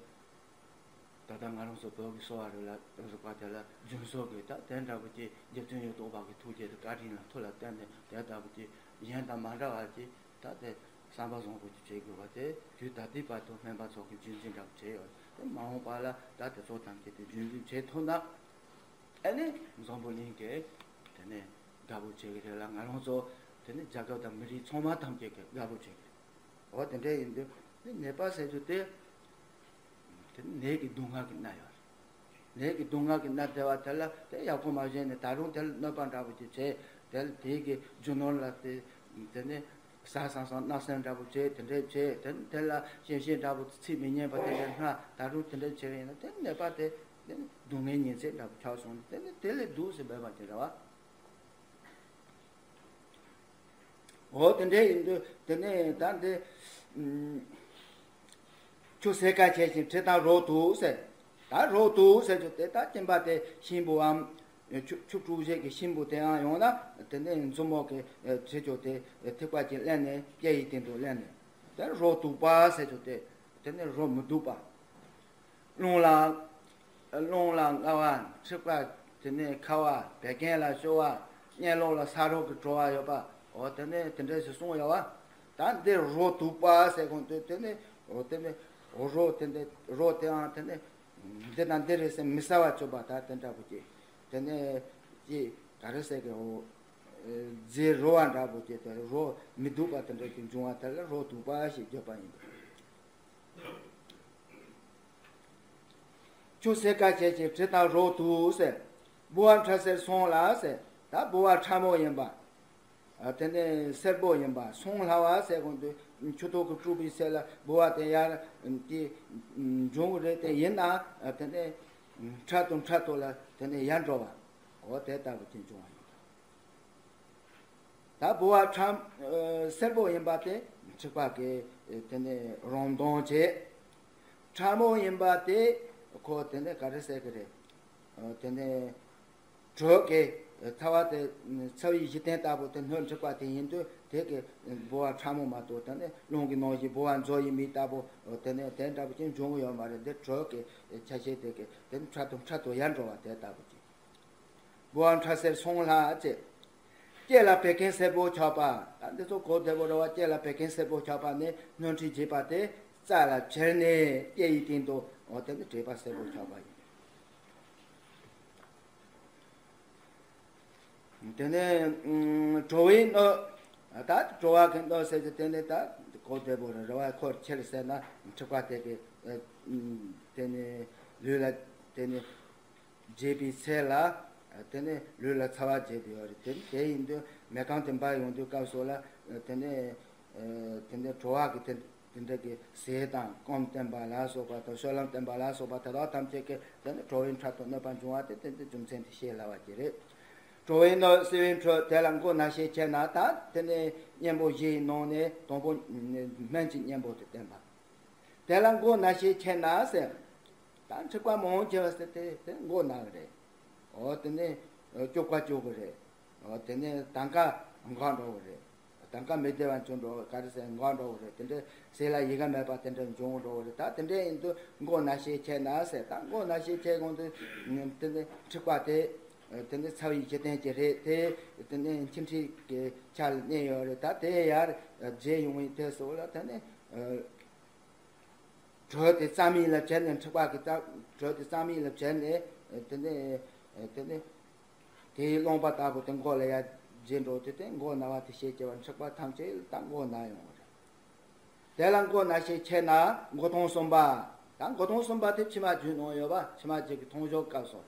ད་ལྟ་ང་རང་ཚོ་བོད་ཀྱི་གསོ་བ་རིག་ལ་རིག་པ་དེ་ལ་རྒྱུན་སྲོལ་གི་ད་དེ་འདྲ་བོ་ཅིག་རྗེ་བཙུན་གཡུ་ཐོག་པ་གི་ཐུགས་རྗེ་དང་བཀའ་དྲིན་ལ་ཐུགས་ལ་བརྟེན་ནས་དེ་ལྟ་བུ་ཅིག་ གཞན་དང་མ་འདྲ་བ་ཅིག་ད་དེ་བསམ་པ་བཟང་པོ་ཅིག་བྱེད་དགོས་པ་དེ་དུས་ད་ལྟའི་བར་དུ་སྨན་པ་ཚོ་གིས་རྒྱུན་འཛིན་འདྲ་པོ་བྱས་ཡོད། དེ་མ་འོངས་པ་ལ་ད་དེ་ཚོ་ཐམས་ཅད་དེ་རྒྱུན་འཛིན་བྱེད་ཐུབ་ན། ཨ་ནི་འཛམ་བུ་གླིང་གི་དེ་ནས་དགའ་པོ་བྱེད་ཀྱི་རེད་ལ། ང་རང་ཚོ་དེ་ནས་རྒྱལ་ཁབ་དང་མི་རིགས་ཚང་མ་ཐམས་ཅད་ཀྱི་དགའ་པོ་བྱེད་ཀྱི་རེད། འོ་དེ་འདྲ་ཡིན་དུས་དེ་ནད་པ་ཟེར་རྒྱུ་དེ་དེ་ནད་ཀྱི་སྡུག་བསྔལ་གྱིས་མནར་ཡོད་རེད། ནད་ཀྱི་སྡུག་བསྔལ་གྱིས་མནར་བསྡད་པ་དེ་ལ་དེ་ཡག་པོ་མ་བྱས་ནས་ད་རུང་དེ་ལ་གནོད་པ་འདྲ་པོ་ཅིག་བྱས། དེ་ལ་དེ་གི་རྒྱུ་ནོར་ལ་དེ་དེ་ནས་ཟ་བསམ་བསམ་བརྣབ་སེམས་འདྲ་པོ་བྱས། དེ་འདྲ་བྱས་དེ་ནས་དེ་ལ་གཤེ་གཤེ་འདྲ་པོ་ཚིག་མི་སྙན་པ་དེ་འདྲ་སྔ་ད་རུང་དེ་འདྲ་བྱས་པ་ཡིན་ན་དེ་ནད་པ་དེ་དེ་ནས་སྡུག་བསྔལ་ཉིན་མཚན་འདྲ་པོ་ཆགས་སོང་། དེ་ནས་དེ་ལས་སྡུག་ཟེར་འབད་པ་དེ་རེད་བ། འོ་དེ་འདྲ་ཡིན་དུས་དེ་ནས་ད་འདི་ཨུམ། ཆུ་སེར་ཀ་བྱས་ཤིང་དྲི་དང་རོ་དུགས་ཟེར། ད་རོ་དུགས་ཟེར་རྒྱུ་དེ་ད་སྐྱེམས་པ་དེ་ཤིང་བུའམ་ཆུ་ཆུ་དྲུག་བཞི་གི་ཤིང་བུ་དེའང་ཡང་ན་དེ་ནས་མཛུབ་མོ་གི་བྲིས་རྒྱུ་དེ་ཐིགས་པ་གཅིག་ལེན་ནས་སྐེ་ཡི་སྟེང་དུ་ལེན་ནས་དེ་རོ་དུགས་པ་ཟེར་རྒྱུ་དེ་དེ་ནས་རོ་མི་སྡུག་པ། རླུང་ལ་རླུང་ལ་རྔ་བ། མཁྲིས་པ། དེ་ནས་ཁ་བ། བད་ཀན་ལ་སྐྱོ་བ། གཉེན་ལོག་ལ་ས་རོ་གི་བྲོ་བ་ཡོད་པ། འོ་དེ་ནས་དེ་འདྲ་ཞིག་གསུངས་ཡོད་བ། ད་འདི་རོ་དུགས་པ་ཟེར་གོང་དུ་དེ་ནས་འོ་དེ་ནས་འོ་རོ་དེ་འདྲ་རོ་དེའང་དེ་ནས་འདི་དང་འདི་རེད་ཟེར་མི་གསལ་བ་བཅོས་པ་ད་དེ་འདྲ་པོ་ཅིག་དེ་ནས་ཅིག་ག་རེ་ཟེར་གི་འོ་རྫས་རོ་བ་འདྲ་པོ་ཅིག་དེ་རོ་མི་སྡུག་པ་དེ་འདྲ་ཅིག་འབྱུང་བ་དེ་ལ་རོ་དུགས་པ་ཞེས་བརྗོད་པ་ཡིན། ཆུ་སེར་ཀ་བྱས་ཀྱི་དྲི་དང་རོ་དུགས་ཟེར། ལྦུ་བ་ཕྲ་སེར་སོང་ལ་ཟེར། ད་ལྦུ་བ་ཕྲ་མོ་ཡིན་པ། དེ་ནས་སེར་པོ་ཡིན་པ་སོང་ལ་བ་ཟེར་གོང་དུ་ཆུ་ཐིགས་ཀྱིས་དཀྲུགས་པའི་ཚེ་ལ་ལྦུ་བ་དེ་ཡར་གྱི་འབྱུང་གི་རེད། དེ་ཡིན་ན་དེ་ནས་ཕྲ་དང་ཕྲ་དོ་ལ་དེ་ནས་ཡར་འགྲོ་བ། འོ་དེ་ལྟ་བུ་ཅིག་འབྱུང་བ་ཡིན། ད་ལྦུ་བ་ཕྲ་སེར་པོ་ཡིན་པ་དེ་མཁྲིས་པ་གི་དེ་ནས་རང་མདངས་བྱེད། ཕྲ་མོ་ཡིན་པ་དེ་ཁོ་དེ་ནས་ག་རེ་ཟེར་གི་རེད། དེ་ནས་དྲོད་ཀྱི་ཚ་བ་དེ་ཚ་བའི་གཞི་རྟེན་ལྟ་བུ་དེ་སྣོད་མཁྲིས་པ་དེ་ཡིན་དུས་དེ་གི་ལྦུ་བ་ཕྲ་མོ་མ་གཏོགས་དེ་ནས་རླུང་གི་རྣམ་ཤེས་ལྦུ་བ་མཛོ་ཡི་མིག་ལྟ་བུ་དེ་ནས་དེ་འདྲ་བོ་ཅིག་འབྱུང་གི་ཡོད་མ་རེད། འདི་དྲོད་ཀྱི་ཆ་ཤས་དེ་གི་དེ་ནས་ཕྲ་དང་ཕྲ་དོ་ཡར་འགྲོ་བ་དེ་ལྟ་བུ་ཅིག་ལྦུ་བ་ཕྲ་སེར་སོང་ལ་ཟེར། སྐེ་ལ་བད་ཀན་སེར་པོ་ཆགས་པ། ད་འདི་ཚོ་གོ་བདེ་པོ་རེད་བ། སྐེ་ལ་བད་ཀན་སེར་པོ་ཆགས་པ་ནི་སྣོད་མཁྲིས་རྒྱས་པ་དེ་རྩ་ལ་བྱེར་ནས་སྐེ་ཡི་སྟེང་དུ་འོ་དེ་ནི་དྲེག་པ་སེར་པོ་ཆགས་པ་ཡིན། དེ་ནས་ཨུམ། བྲོ་བའི་སྣོད། ད་བྲོ་བ་གི་སྣོད་ཟེར་གྱི་དེ་ནི་ད་གོ་བདེ་པོ་རེད་བ། ཁོར་ཁྱེར་ཟེར་ན་མཁྲིས་པ་དེ་གི་ཨུམ། དེ་ནི་ལུས་ལ་དེ་ནི། བརྗེ་བའི་ཚེ་ལ། དེ་ནས་ལུས་ལ་ཚ་བ་རྒྱས་ཏེ་ཡོད་རེད། དེ་དེ་ཡིན་དུས་མེ་རྐང་དེ་འབར་ཡོང་དུས་སྐབས་སུ་ལ། དེ་ནས་དེ་འདྲའི་བྲོ་བ་གི་དེ་དེ་འདྲ་གི་ཟས་དང་སྐོམ་བསྟེན་པ་ལ་སོགས་པ་དང་སྤྱོད་ལམ་བསྟེན་པ་ལ་སོགས་པ་དེ་དག་ཐམས་ཅད་ཀྱིས་དེ་ནས་བྲོ་བའི་འཕྲལ་དུ་གནོད་པ་འབྱུང་བ་དེ་དེ་འདྲའི་རྒྱུ་མཚན་དེ་ཤེས་སླ་བ་ཅིག་རེད། བྲོ་བའི་སྣོད་བསིལ་བའི་འཕྲོད་དེ་ལ་མགོ་ན་ཞེས་བྱས་ན། ད་དེ་ནས་གཉེན་པོ་བཞིའི་ནང་ནས་དང་པོ་སྨན་གྱི་གཉེན་པོ་དེ་བསྟེན་པ། དེ་ལ་མགོ་ན་ཞེས་བྱས་ན་ཟེར། ད་མཁྲིས་པ་མང་ཆེ་བ་ཟེར་དེ་དེ་མགོ་ན་གི་རེད། འོ་དེ་ནས་སྐྱུག་པ་སྐྱུག་གི་རེད། འོ་དེ་ནས་དང་ག་འགག་འགྲོ་གི་རེད། དང་ག་མི་བདེ་བ་འབྱུང་འགྲོ་གི། ག་རེ་ཟེར་འགག་འགྲོ་གི་རེད། དེ་འདྲ་ཟས་ལ་ཡི་གེ་མེད་པ་དེ་འདྲ་འབྱུང་འགྲོ་གི་རེད། ད་དེ་འདྲ་ཡིན་དུས་མགོ་ན་ཞེས་བྱས་ན་ཟེར། ད་མགོ་ན་ཞེས་བྱས་གོང་དུ་དེ་ནས་མཁྲིས་པ་དེ་དེ་ནས་ཚ་བའི་གཞི་རྟེན་ཅིག་རེད། དེ་དེ་ནས་མཁྲིས་མཁྲིས་ཀྱི་ཆ་ལ་གནས་ཡོད་རེད། ད་དེ་ཡར་བརྗེ་ཡོང་བའི་དུས་སུ་ལ་དེ་ནས། དྲོད་དེ་རྩ་མིག་ལ་བྱས་ནས་མཁྲིས་པ་གི་རྩ་དྲོད་དེ་རྩ་མིག་ལ་བྱས་ནས་དེ་ནས་དེ་ནས་དེའི་རློན་པ་ལྟ་བུ་དེ་མགོ་ལ་ཡར་བརྗེ་འགྲོ་དུས་དེ་མགོ་ན་བ་དེ་ཤེས་ཀྱི་བ། མཁྲིས་པ་ཐམས་ཅད་ད་མགོ་ན་ཡོང་བ་རེད། དེ་ལ་མགོ་ན་ཞེས་བྱས་ན་མགོ་ཐོང་གསུམ་པ། ད་མགོ་ཐོང་གསུམ་པ་དེ་ཕྱི་མ་རྒྱུད་ནང་ཡོད་པ། ཕྱི་མ་རྒྱུད་ཀྱི་ཐོང་གཤོལ་སྐབས་སུ་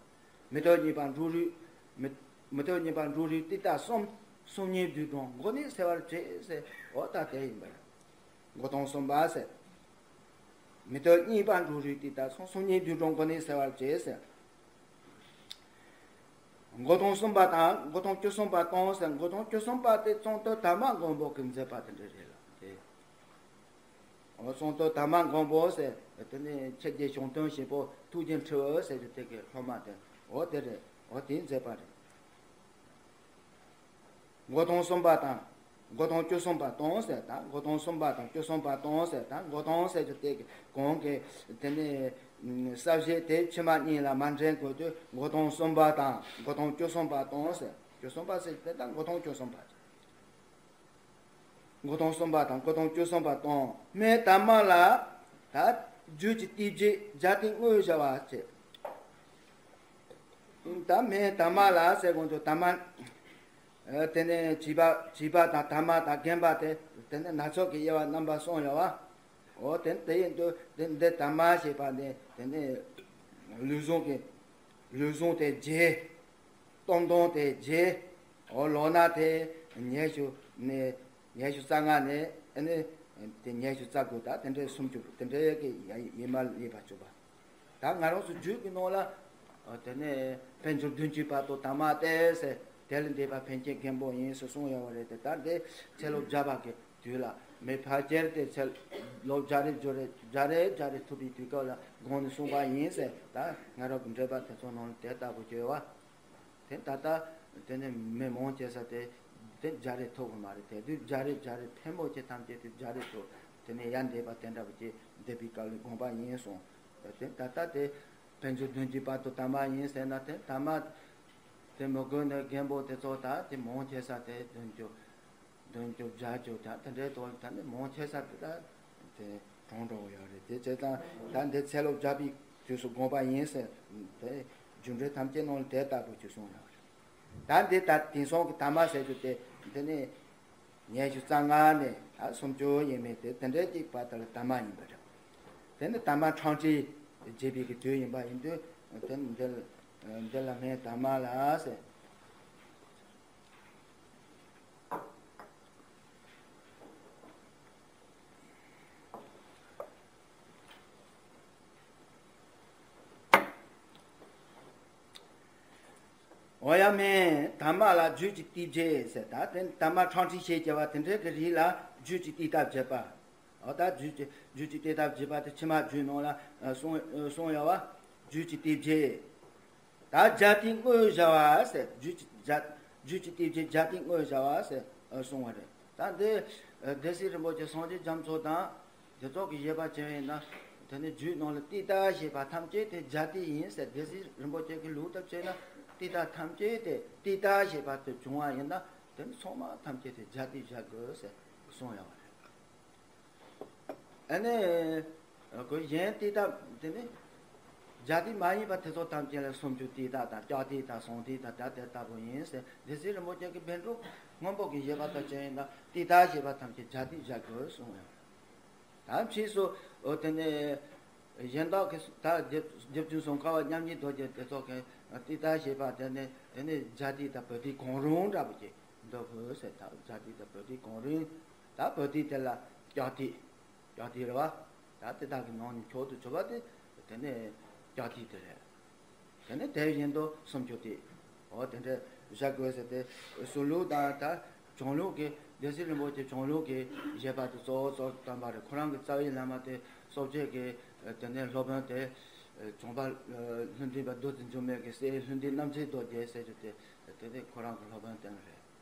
མེ་ཏོག་གཉིས་པ་འབྲུ་རིགས་མེ་མེ་ཏོག་གཉིས་པ་འབྲུ་རིགས་ཏི་ཏ་གསུམ། གསུམ་གཉིས་བསྡུས་དང་མགོ་ནི་སེལ་བར་བྱེད་ཟེར། འོ་ད་དེ་ཡིན་པ་རེད། མགོ་ཐོང་གསུམ་པ་ཟེར། མེ་ཏོག་གཉིས་པ་འབྲུ་རིགས་ཏི་ཏ་གསུམ། གསུམ་གཉིས་བསྡུས་དང་མགོ་ནི་སེལ་བར་བྱེད་ཟེར། མགོ་ཐོང་གསུམ་པ་དང་མགོ་ཐོང་བཅུ་གསུམ་པ་གཏོང་ཟེར། མགོ་ཐོང་བཅུ་གསུམ་པ་དེ་ཙོང་ཏོར་དར་མ་མགོན་པོ་གིས་མཛད་པ་དེ་འདྲ་རེད་ལ། དེ་འོ་ཙོང་ཏོར་དར་མ་མགོན་པོ་ཟེར། དེ་ནས་ཆོས་རྗེ་གཞུང་དོན་ཞིག་པོ་ཐུགས་རྗེ་ཁྲི་འོད་ཟེར་གྱི་དེ་གི་སློབ་མ་དེ། འོ་དེ་རེད། འོ་དེས་མཛད་པ་རེད། མགོ་ཐོང་གསུམ་པ་དང་མགོ་ཐོང་བཅུ་གསུམ་པ་གཏོང་ཟེར། ད་མགོ་ཐོང་གསུམ་པ་དང་བཅུ་གསུམ་པ་གཏོང་ཟེར། ད་མགོ་ཐོང་ཟེར་རྒྱུ་དེ་གི་གོང་གི་དེ་ནས་ས་བཞི་དེ་ཕྱི་མ་གཉིས་ལ་མ་འདྲེན་དགོས་དུས་མགོ་ཐོང་གསུམ་པ་དང་མགོ་ཐོང་བཅུ་གསུམ་པ་གཏོང་ཟེར། བཅུ་གསུམ་པ་ཟེར་རྒྱུ་དེ་ད་མགོ་ཐོང་བཅུ་གསུམ་པ་རེད། མགོ་སྟོང་གསུམ་པ་དང་མགོ་སྟོང་བཅུ་གསུམ་པ་དང་སྨན་དར་མ་ལ། ད་རྒྱུད་ཀྱི་ཏི་བརྒྱད་རྒྱ་ཏི་དངོས་བྱ་བ་བྱས། ད་སྨན་དར་མ་ལ་ཟེར་དགོས་འདུག་དར་མ། ཨ་དེ་ནས་བྱིས་པ་བྱིས་པ་དང་དར་མ་དང་རྒན་པ་དེ། དེ་ནས་སྣ་ཚོགས་ཀྱི་དབྱེ་བ་རྣམ་པ་གསུངས་ཡོད་བ། འོ་དེ་དེ་ཡིན་དུས་དེ་འདི་དར་མ་ཞེས་པ་འདི་དེ་ནས་ལུས་ཟུངས་ཀྱི་ལུས་ཟུངས་དེ་བརྒྱད། སྟོབས་ལྡན་དེ་བརྒྱད། འོ་ལོ་ན་དེ་ཉི་ཤུ་ནས་ཉི་ཤུ་རྩ་ལྔ་ནས་ཨ་ནི་དེ་ཉི་ཤུ་རྩ་དགུ་དང་དེ་འདྲའི་སུམ་ཅུ་དེ་འདྲའི་གི་ཡ་ཡི་མ་ལུས་པ་བཅུག་པ། ད་ང་རང་ཚོ་རྒྱུད་ཀྱི་ནང་ལ་ཨ་དེ་ནས་དཔལ་འབྱོར་བདུན་ཅུའི་བར་དུ་དར་མ་སྟེ་ཟེར། དེ་ལས་འདས་པ་ཕན་ཆད་རྒན་པོ་ཡིན་ཟེར་གསུངས་ཡོད་པ་རེད་དེ། ད་འདི་ཚེ་ལོ་བརྒྱ་པ་གི་དུས་ལ་མི་ཕལ་ཆེར་དེ་ཚེ་ལོ་བརྒྱ་རེ་བརྒྱ་རེ་བརྒྱ་རེ་བརྒྱ་རེ་ཐུབ་པའི་དུས་སྐབས་ལ་དགོངས་ནས་གསུངས་པ་ཡིན་ཟེར། ད་ང་རང་གི་འགྲེལ་པ་དེ་ཚོ་ནང་ལ་དེ་ལྟ་བུ་བརྗོད་པ། དེ་ད་ལྟ་དེ་ནས་མི་མང་ཆེ་ས་དེ་དེ་བརྒྱ་རེ་ཐོབ་གི་མ་རེད། དེ་དུས་བརྒྱ་རེ་བརྒྱ་རེ་ཕལ་མོ་ཆེ་ཐམས་ཅད་དེ་བརྒྱ་རེ་ཐོབ། དེ་ནས་ཡར་འདས་པ་དེ་འདྲ་བོ་ཅིག་འདས་པའི་སྐབས་ལ་དགོངས་པ་ཡིན་གསུངས། དེ་ད་ལྟ་དེ་དཔལ་འབྱོར་བདུན་ཅུའི་བར་དུ་དར་མ་ཡིན་ཟེར་ན། དེ་དར་མ་དེ་མི་དགོས་ནས་རྒན་པོ་དེ་ཚོ་ད་དེ་མང་ཆེ་ས་དེ་བདུན་ཅུ། བདུན་ཅུ་བརྒྱད་ཅུ་དང་དེ་འདྲའི་ཐོག་ད་ནི་མང་ཆེ་ས་དེ་ད་དེ་གྲོངས་འགྲོ་གི་ཡོད་རེད། དེ་བྱས་ཙང་ད་འདི་ཚེ་ལོ་བརྒྱ་པའི་དུས་སུ་དགོངས་པ་ཡིན་ཟེར། དེ་རྒྱུ་འབྲས་ཐམས་ཅད་ནང་ལ་དེ་ལྟ་བུ་ཅིག་གསུངས་ཡོད་རེད། ད་འདི་ད་དེང་སང་གི་དར་མ་ཟེར་རྒྱུ་དེ་འདི་ནི་ཉི་ཤུ་རྩ་ལྔ་ནས་ད་སུམ་ཅུ་ཡས་མས་དེ་དེ་འདྲའི་ཅིག་བར་དུ་ལ་དར་མ་ཡིན་པ་རེད། དེ་ནི་དར་མ་ཕྲེང་ཁྲིག་བྱེད་པའི་གི་དུས་ཡིན་པ་ཡིན་དུས། དེ་ནི་འདི་འདི་ལ་སྨན་དར་མ་ལ་ཟེར། འོ་ཡ་མེན། དར་མ་ལ་རྒྱུད་ཀྱི་ཏི་བརྒྱད་ཟེར། ད་དེ་དར་མ་ཕྲེང་ཁྲིག་ཞེས་བྱ་བ་དེ་འདྲའི་གི་རིགས་ལ་རྒྱུད་ཀྱི་ཏི་ཏ་བརྒྱད་པ། འོ་ད་རྒྱུད་ཀྱི་རྒྱུད་ཀྱི་ཏི་ཏ་བརྒྱད་པ་དེ་ཕྱི་མ་རྒྱུད་ནང་ལ་ཨ་གསུངས་གསུངས་ཡོད་བ། རྒྱུད་ཀྱི་ཏི་བརྒྱད། ད་རྒྱ་ཏི་དངོས་བྱ་བ་ཟེར། རྒྱུད་ཀྱི་རྒྱ་རྒྱུད་ཀྱི་ཏི་བརྒྱད་རྒྱ་ཏི་དངོས་བྱ་བ་ཟེར་གསུངས་པ་རེད། ད་འདི་སྡེ་སྲིད་རིན་པོ་ཆེ་སངས་རྒྱས་རྒྱ་མཚོ་དང་དེ་ཚོ་གི་བཞེད་པ་བྱས་ཡིན་ན། དེ་ནི་རྒྱུད་ནང་ལ་ཏི་ཏ་ཞེས་པ་ཐམས་ཅད་དེ་རྒྱ་ཏི་ཡིན་ཟེར། སྡེ་སྲིད་རིན་པོ་ཆེ་གི་ལུགས་ལྟར་བྱས་ན་ཏི་ཏ་ཐམས་ཅད་དེ་ཏི་ཏ་ཞེས་པ་དེ་བྱུང་བ་ཡིན་ན། དེ་ནི་ཚང་མ་ཐམས་ཅད་དེ་རྒྱ་ཏི་བཞག་དགོས་ཟེར་གསུངས་ཡོད་པ་རེད། ཨ་ནི། ཁོ་གཞན་ཏི་ཏ་དེ་ནི། རྒྱ་ཏི་མ་ཡིན་པ་དེ་ཚོ་ཐམས་ཅད་ལ་སུམ་ཅུ་ཏི་ཏ་དང་ལྕགས་ཏི་དང་ཟངས་ཏི་དང་ད་དེ་ལྟ་བུ་ཡིན་ཟེར། སྡེ་སྲིད་རིན་པོ་ཆེ་གི་བཻ་ཌཱུརྱ་སྔོན་པོ་གི་བཞེད་པ་ལྟར་བྱས་ཡིན་ན་ཏི་ཏ་ཞེས་པ་ཐམས་ཅད་རྒྱ་ཏི་བཞག་དགོས་གསུངས་ཡོད། ད་ཕྱིས་སུ་འོ་དེ་ནས་གཞན་དག་གི་ད་རྗེ་བཙུན་སུམ་མཁའ་བ་མཉམ་ཉིད་རྡོ་རྗེ་དེ་ཚོ་གི་ཏི་ཏ་ཞེས་པ་དེ་ནས་དེ་ནས་རྒྱ་ཏི་དང་བོད་ཏི་གང་རུང་འདྲ་པོ་ཅིག་འདོད་དགོས་ཟེར། ད་རྒྱ་ཏི་དང་བོད་ཏི་གང་རུང་། ད་བོད་ཏི་དེ་ལ་ལྕགས་ཏི། ལྕགས་ཏི་རེད་བ། ད་དེ་དག་གི་ནང་ནས་མཆོག་ཏུ་གྱུར་པ་དེ་དེ་ནས་ལྕགས་ཏི་དེ་རེད། དེ་ནས་དེ་བཞིན་དུ་སུམ་ཅུ་ཏི། འོ་དེ་འདྲ་བཞག་དགོས་ཟེར་ཏེ། སྲོལ་ལུགས་དང་ད་བྱང་ལུགས་ཀྱི་སྡེ་སྲིད་རིན་པོ་ཆེ་བྱང་ལུགས་ཀྱི་བཞེད་པ་དེ་གཙོ་བོ་གཙོ་བོ་བཏོན་པ་རེད། ཁོ་རང་གི་རྩ་བའི་བླ་མ་དེ་སོག་རྒྱལ་གྱི་དེ་ནས་སློབ་དཔོན་དེ་བྱང་པ་ལྷུན་གྲུབ་པ་བདུད་རྩི་འཇོམས་མེད་ཀྱི་སྲས་ལྷུན་གྲུབ་རྣམ་འཕྲུལ་རྡོ་རྗེ་ཟེར་རྒྱུ་དེ་དེ་དེ་ཁོ་རང་གི་སློབ་དཔོན་དེ་རེད།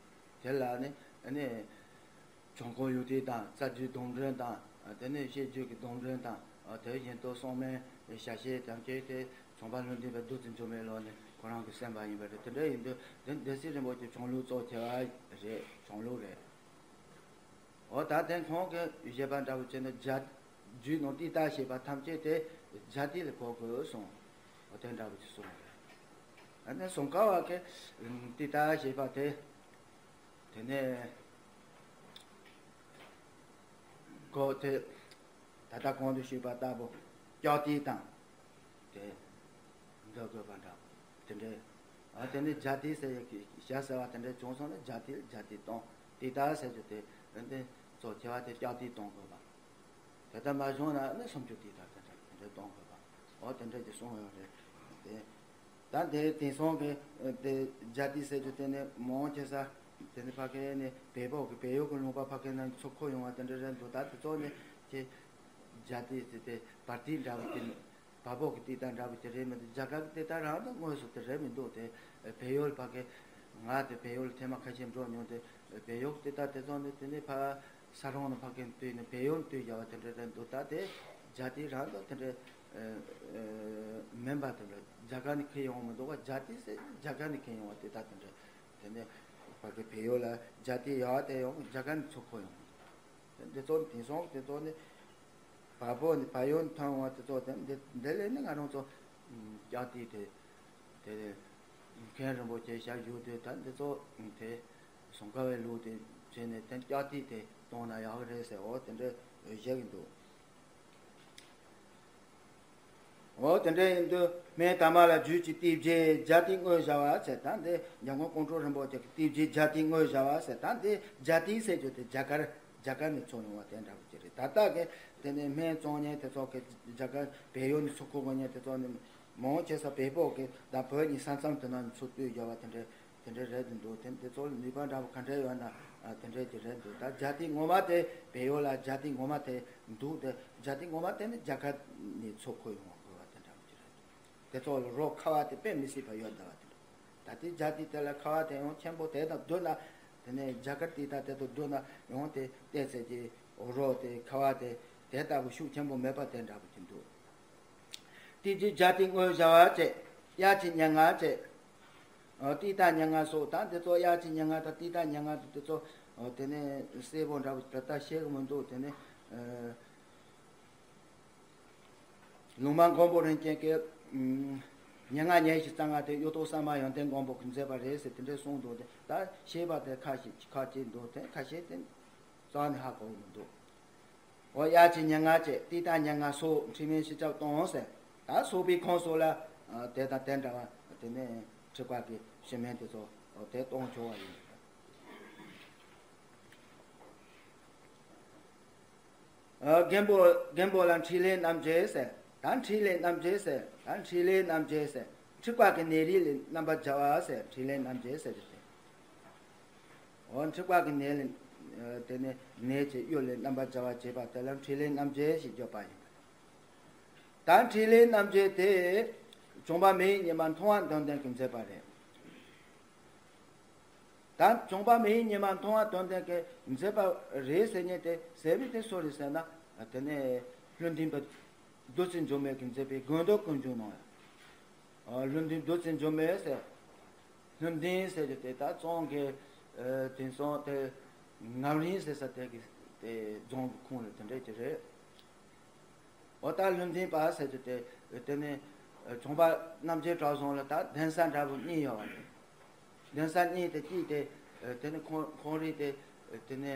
དེ་ལ་ནི་ནི། བྱང་ཁོག་ཡུག་ཏི་དང་རྩ་རྒྱུད་སྡོམ་རིམ་དང་། དེ་ནས་བཤད་རྒྱུད་ཀྱི་སྡོམ་རིམ་དང་། དེ་བཞིན་དུ་གསང་སྨན་ཞལ་ཤེས་དང་བཅས་ཏེ་བྱང་པ་ལྷུན་གྲུབ་པའི་བདུད་རྩི་འཇོམས་མེད་ལོ་ནི་ཁོ་རང་གི་གསན་པ་ཡིན་པ་རེད། དེ་འདྲ་ཡིན་དུས་དེ་སྡེ་སྲིད་རིན་པོ་ཆེ་བྱང་ལུགས་གཙོ་ཆེ་བ་རེད། བྱང་ལུགས་རེད། འོ་ད་དེ་ཁོང་གི་བཞེད་པ་འདྲ་བོ་བྱས་ན་རྒྱ་རྒྱུད་ནང་ཏི་ཏ་ཞེས་པ་ཐམས་ཅད་དེ་རྒྱ་ཏི་ལ་གོ་དགོས་གསུངས། འོ་དེ་འདྲ་བོ་ཅིག་གསུངས་རེད། ཨ་ནི་སུམ་མཁའ་བ་གི་ཏི་ཏ་ཞེས་པ་དེ། དེ་ནས་གོ་དེ་ད་ལྟ་གོང་དུ་ཞུས་པ་ལྟ་བུ་ལྕགས་ཏི་དང་དེ་འདོད་དགོས་པ་འདྲ་དེ་འདྲའི། ཨ་དེ་ནས་རྒྱ་ཏི་ཟེར་ཡག་གི་ཞྭ་ཟེར་བ་དེ་འདྲ་བྱུང་སོང་ན་རྒྱ་ཏི་རྒྱ་ཏི་གཏོང་། ཏི་ཏ་ཟེར་རྒྱུ་དེ་དེ་གཙོ་ཆེ་བ་དེ་ལྕགས་ཏི་གཏོང་དགོས་པ། དེ་ལྟར་མ་བྱུང་ན་ནི་སུམ་ཅུ་ཏི་ཏ་དེ་འདྲ་དེ་འདྲ་གཏོང་དགོས་པ། འོ་དེ་འདྲ་ཅིག་གསུངས་ཡོད་རེད་དེ། ད་དེ་དེང་སང་གི་དེ་རྒྱ་ཏི་ཟེར་རྒྱུ་དེ་ནི་མང་ཆེ་ས་དེ་ནི་ཕ་གི་ནི་བལ་པོ་གི་བལ་ཡུལ་གི་ལུང་པ་ཕ་གི་ནང་ཚུར་འཁོར་ཡོང་བ་དེ་འདྲ་རེད་འདུག་ད་དེ་ཚོ་ནི་ཁྱེད་རྒྱ་ཏི་ཟེར་དེ་བལ་ཏི་འདྲ་བོ་དེ་ནི་བལ་པོ་གི་ཏི་ཏ་འདྲ་བོ་དེ་རེད་མི་འདུག་རྒྱ་གར་གི་ཏི་ཏ་རང་དང་དངོས་སུ་དེ་རེད་མི་འདུག་དེ་བལ་ཡུལ་ཕ་གི་ང་དེ་བལ་ཡུལ་ཐེངས་མ་ཁ་ཤས་འགྲོ་མྱོང་དེ་བལ་ཡུལ་ཏི་ཏ་དེ་ཚོ་ནི་དེ་ནི་ཕ་ས་རོང་ནི་ཕ་གི་དུས་ནི་བལ་ཡུལ་དུས་རྒྱ་བ་དེ་འདྲ་རེད་འདུག་ད་དེ་རྒྱ་ཏི་རང་དང་དེ་འདྲ་མིན་པ་དེ་འདྲ་རྒྱ་གར་ནས་ཁྱེར་ཡོང་མི་འདུག་བ། རྒྱ་ཏི་ཟེར་རྒྱ་གར་ནས་ཁྱེར་ཡོང་བ་དེ་ད་དེ་འདྲ་དེ་ནས་ཕ་གི་བལ་ཡུལ་ལ་རྒྱ་ཏི་ཡག་དེ་ཡོང་རྒྱ་གར་ནས་ཚུར་འཁོར་ཡོང་མི་འདུག་འདི་ཚོ་དེང་སང་དེ་ཚོ་ནི་བལ་པོ་ནི་བལ་ཡུལ་ཐོན་འོང་དེ་ཚོ་དེ་འདི་འདི་ལས་ནི་ང་རང་ཚོ་ཀྱག་ཏི་དེ་དེ་མཁན་རིན་པོ་ཆེ་ཞབས་ཞུ་དུས་ད་འདི་ཚོ་དེ་ཟུང་ཁ་བའི་ལུགས་དེ་བྱས་ནས་དེ་ཀྱག་ཏི་དེ་གཏོང་ན་ཡག་གི་རེད་ཟེར། འོ་དེ་འདྲ་བཤད་གི་འདུག་འོ་དེ་འདྲ་ཡིན་དུས་སྨན་དར་མ་ལ་རྒྱུད་ཀྱི་ཏི་བརྒྱད་རྒྱ་ཏི་དངོས་བྱ་བ་ཟེར། ད་འདི་འཇམ་མགོན་ཀོང་སྤྲུལ་རིན་པོ་ཆེ་གི་ཏི་བརྒྱད་རྒྱ་ཏི་དངོས་བྱ་བ་ཟེར། ད་འདི་རྒྱ་ཏི་ཟེར་རྒྱུ་དེ་རྒྱ་གར་རྒྱ་གར་ནས་འཚོ་མྱོང་བ་དེ་འདྲ་བོ་ཅིག་རེད། ད་ལྟ་གི་དེ་ནས་སྨན་བཙོང་མཁན་དེ་ཚོ་གི་རྒྱ་གར་བལ་ཡུལ་ནས་འཚོ་གི་ཡོད་མཁན་དེ་ཚོ་ནི་མང་ཆེ་ས་བལ་པོ་གི་ད་བོད་ཀྱི་ས་མཚམས་དེ་ནང་ནས་འཚོ་སྡོད་ཡོད་པ་དེ་འདྲ་དེ་འདྲ་རེད་འདུག་དེ་དེ་ཚོ་ལ་ནུས་པ་འདྲ་བོ་ག་འདྲ་ཡོད་ན་དེ་འདྲ་ཅིག་རེད་འདུག་ད་རྒྱ་ཏི་ངོ་མ་དེ་བལ་ཡུལ་ལ་རྒྱ་ཏི་ངོ་མ་དེ་འདུག་དེ་རྒྱ་ཏི་ངོ་མ་དེ་ནི་རྒྱ་གར་ནས་འཚོ་གི་ཡོང་བ་དེ་འདྲ་བོ་ཅིག་རེད་འདུག་དེ་ཚོ་ལ་རོ་ཁ་བ་དེ་དཔེ་མི་སྲིད་པ་ཡོད་འདུག་བ་དེ་འདྲ། ད་ལྟའི་རྒྱ་ཏི་དེ་ལ་ཁ་བ་དེ་ཡང་ཆེན་པོ་དེ་དང་བསྡུར་ན། དེ་ནས་རྒྱ་གར་དེ་དང་དེ་དང་བསྡུར་ན་ཡང་དེ་བལྟས་ཚད་ཀྱི་རོ་དེ་ཁ་བ་དེ་དེ་ལྟ་བུ་ཤུགས་ཆེན་པོ་མེད་པ་དེ་འདྲ་བོ་ཅིག་འདུག་དེ་རྗེས་རྒྱ་ཏི་དངོས་བྱ་བ་བཅས། དབྱར་གྱི་སྙན་ངག་བཅས། ཨ། ཏི་ཏ་སྙན་ངག་སོགས། ད་འདི་ཚོ་དབྱར་གྱི་སྙན་ངག་དང་ཏི་ཏ་སྙན་ངག་དང་དེ་ཚོ་དེ་ནས་གསལ་པོ་འདྲ་བོ་ད་ལྟ་ཤེས་གི་མི་འདུག་དེ་ནས་ཨ། ལུང་མ་མགོན་པོ་རིན་ཆེན་གྱིས་ཨུམ། སྙན་ངག་ཉེར་བཞི་རྩ་ལྔ་དེ་གཡུ་ཐོག་གསར་མ་ཡོན་ཏན་མགོན་པོ་གིས་མཛད་པ་རེད་ཟེར་དེ་འདྲ་གསུངས་འདུག་དེ་ད་ཤེས་པ་དེ་ཁ་ཤས་ཁ་ཅིག་འདུག་དེ་ཁ་ཤས་དེ་རྩ་བ་ནས་ཧ་གོ་གི་མི་འདུག་འོ་དབྱར་གྱི་སྙན་ངག་བཅས་ཏི་ཏ་སྙན་ངག་སོགས་འཁྲུལ་མེད་ཞིབ་ཆ་གཏོང་ཟེར། ད་སོགས་པའི་ཁོངས་སོགས་ལ་ཨ། དེ་དང་དེ་འདྲ་བ་དེ་ནས་འཁྲུལ་པ་གི་ཤེས་མིན་དེ་ཚོ་འོ་དེ་གཏོང་ཆོག་པ་ཡིན། ཨ། རྒན་པོ་རྒན་པོ་ལ་འཕྲིན་ལས་རྣམ་བརྒྱད་ཟེར། ད་འཕྲིན་ལས་རྣམ་བརྒྱད་ཟེར། ད་འཕྲིན་ལས་རྣམ་བརྒྱད་ཟེར། འཁྲུལ་པ་གི་ནད་རིགས་ལས་རྣམ་པར་རྒྱལ་བ་ཟེར། འཕྲིན་ལས་རྣམ་བརྒྱད་ཟེར་གྱི་དེ། འོ་འཁྲུལ་པ་གི་ནད་ལས་དེ་ནས་ནད་ཀྱི་གཡོ་ལས་རྣམ་པར་རྒྱལ་བར་བྱེད་པ་དེ་ལ་འཕྲིན་ལས་རྣམ་བརྒྱད་ཞེས་བརྗོད་པ་ཡིན། ད་འཕྲིན་ལས་རྣམ་བརྒྱད་དེ་བྱུང་བ་མི་ཡི་ཉི་མ་མཐོང་བ་དོན་ལྡན་གྱིས་མཛད་པ་རེད། ད་བྱུང་བ་མི་ཡི་ཉི་མ་མཐོང་བ་དོན་ལྡན་གྱིས་མཛད་པ་རེད་ཟེར་མཁན་དེ་ཟེར་བའི་དེ་སུ་རེད་ཟེར་ན། དེ་ནས་ལྷུན་ལྡན་པ་བདུད་རྩི་འཇོམས་མེད་ཀྱིས་མཛད་པའི་དགོས་འདོད་ཀུན་འབྱུང་ནང་ཡང་། ལྷུན་ལྡན་བདུད་རྩི་འཇོམས་མེད་ཟེར། ལྷུན་ལྡན་ཟེར་གྱི་དེ་ད་གཙང་གི་དེང་སང་དེ་ངམ་རིང་ཟེར་ས་དེ་གི་དེ་རྫོང་གི་ཁོངས་ལ་དེ་འདྲས་ཀྱི་རེད། འོ་ད་ལྷུན་ལྡན་པ་ཟེར་གྱི་དེ་དེ་ནི་བྱུང་བ་རྣམ་རྒྱལ་གྲགས་བཟང་ལ་ད་གདན་ས་འདྲ་བོ་གཉིས་ཡོད་པ་རེད། གདན་ས་གཉིས་དེ་གཅིག་དེ་དེ་ནི་ཁོང་ཁོང་རིགས་དེ་དེ་ནི་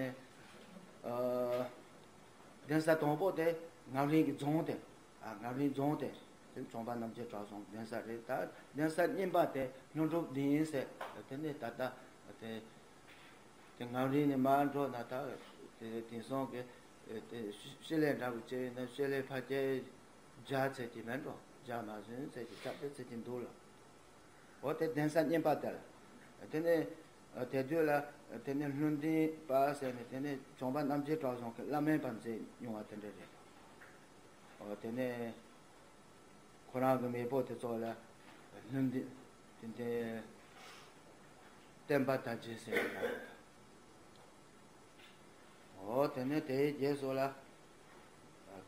གདན་ས་དང་པོ་དེ་ངམ་རིང་གི་རྫོང་དེ། ཨ། ངམ་རིང་རྫོང་དེ་དེ་བྱུང་བ་རྣམ་རྒྱལ་གྲགས་བཟང་གདན་ས་རེད། ད་གདན་ས་གཉིས་པ་དེ་ལྷུན་གྲུབ་སྡིངས་ཟེར་དེ་ནི་ད་ལྟ་དེ་དེ་ངམ་རིང་ནས་མར་འགྲོ་ན་ད་དེ་དེང་སང་གི་དེ་ཤི་ལས་འདྲ་བོ་བྱས་ན་ཤི་ལས་ཕལ་ཆེར་བརྒྱ་ཚད་ཀྱི་མེད་འགྲོ། བརྒྱ་མ་ཟིན་ཚད་ཀྱི་ཁྱབ་དེ་ཚད་ཀྱི་འདུག་ལ། འོ་དེ་གདན་ས་གཉིས་པ་དེ་ལ། དེ་ནས་དེ་དུས་ལ་དེ་ནས་ལྷུན་ལྡན་པ་ཟེར་ནས་དེ་ནས་བྱུང་བ་རྣམ་རྒྱལ་གྲགས་བཟང་གི་བླ་སྨན་པ་མཛད་མྱོང་བ་དེ་འདྲ་རེད། འོ་དེ་ནས་ཁོ་རང་གི་མེས་པོ་དེ་ཚོ་ལ་ལྷུན་ལྡན་དེ་འདྲའི་བསྟན་པ་དར་རྒྱས་ཟེར་བ་དང་། འོ་དེ་ནས་དེའི་རྗེས་སུ་ལ་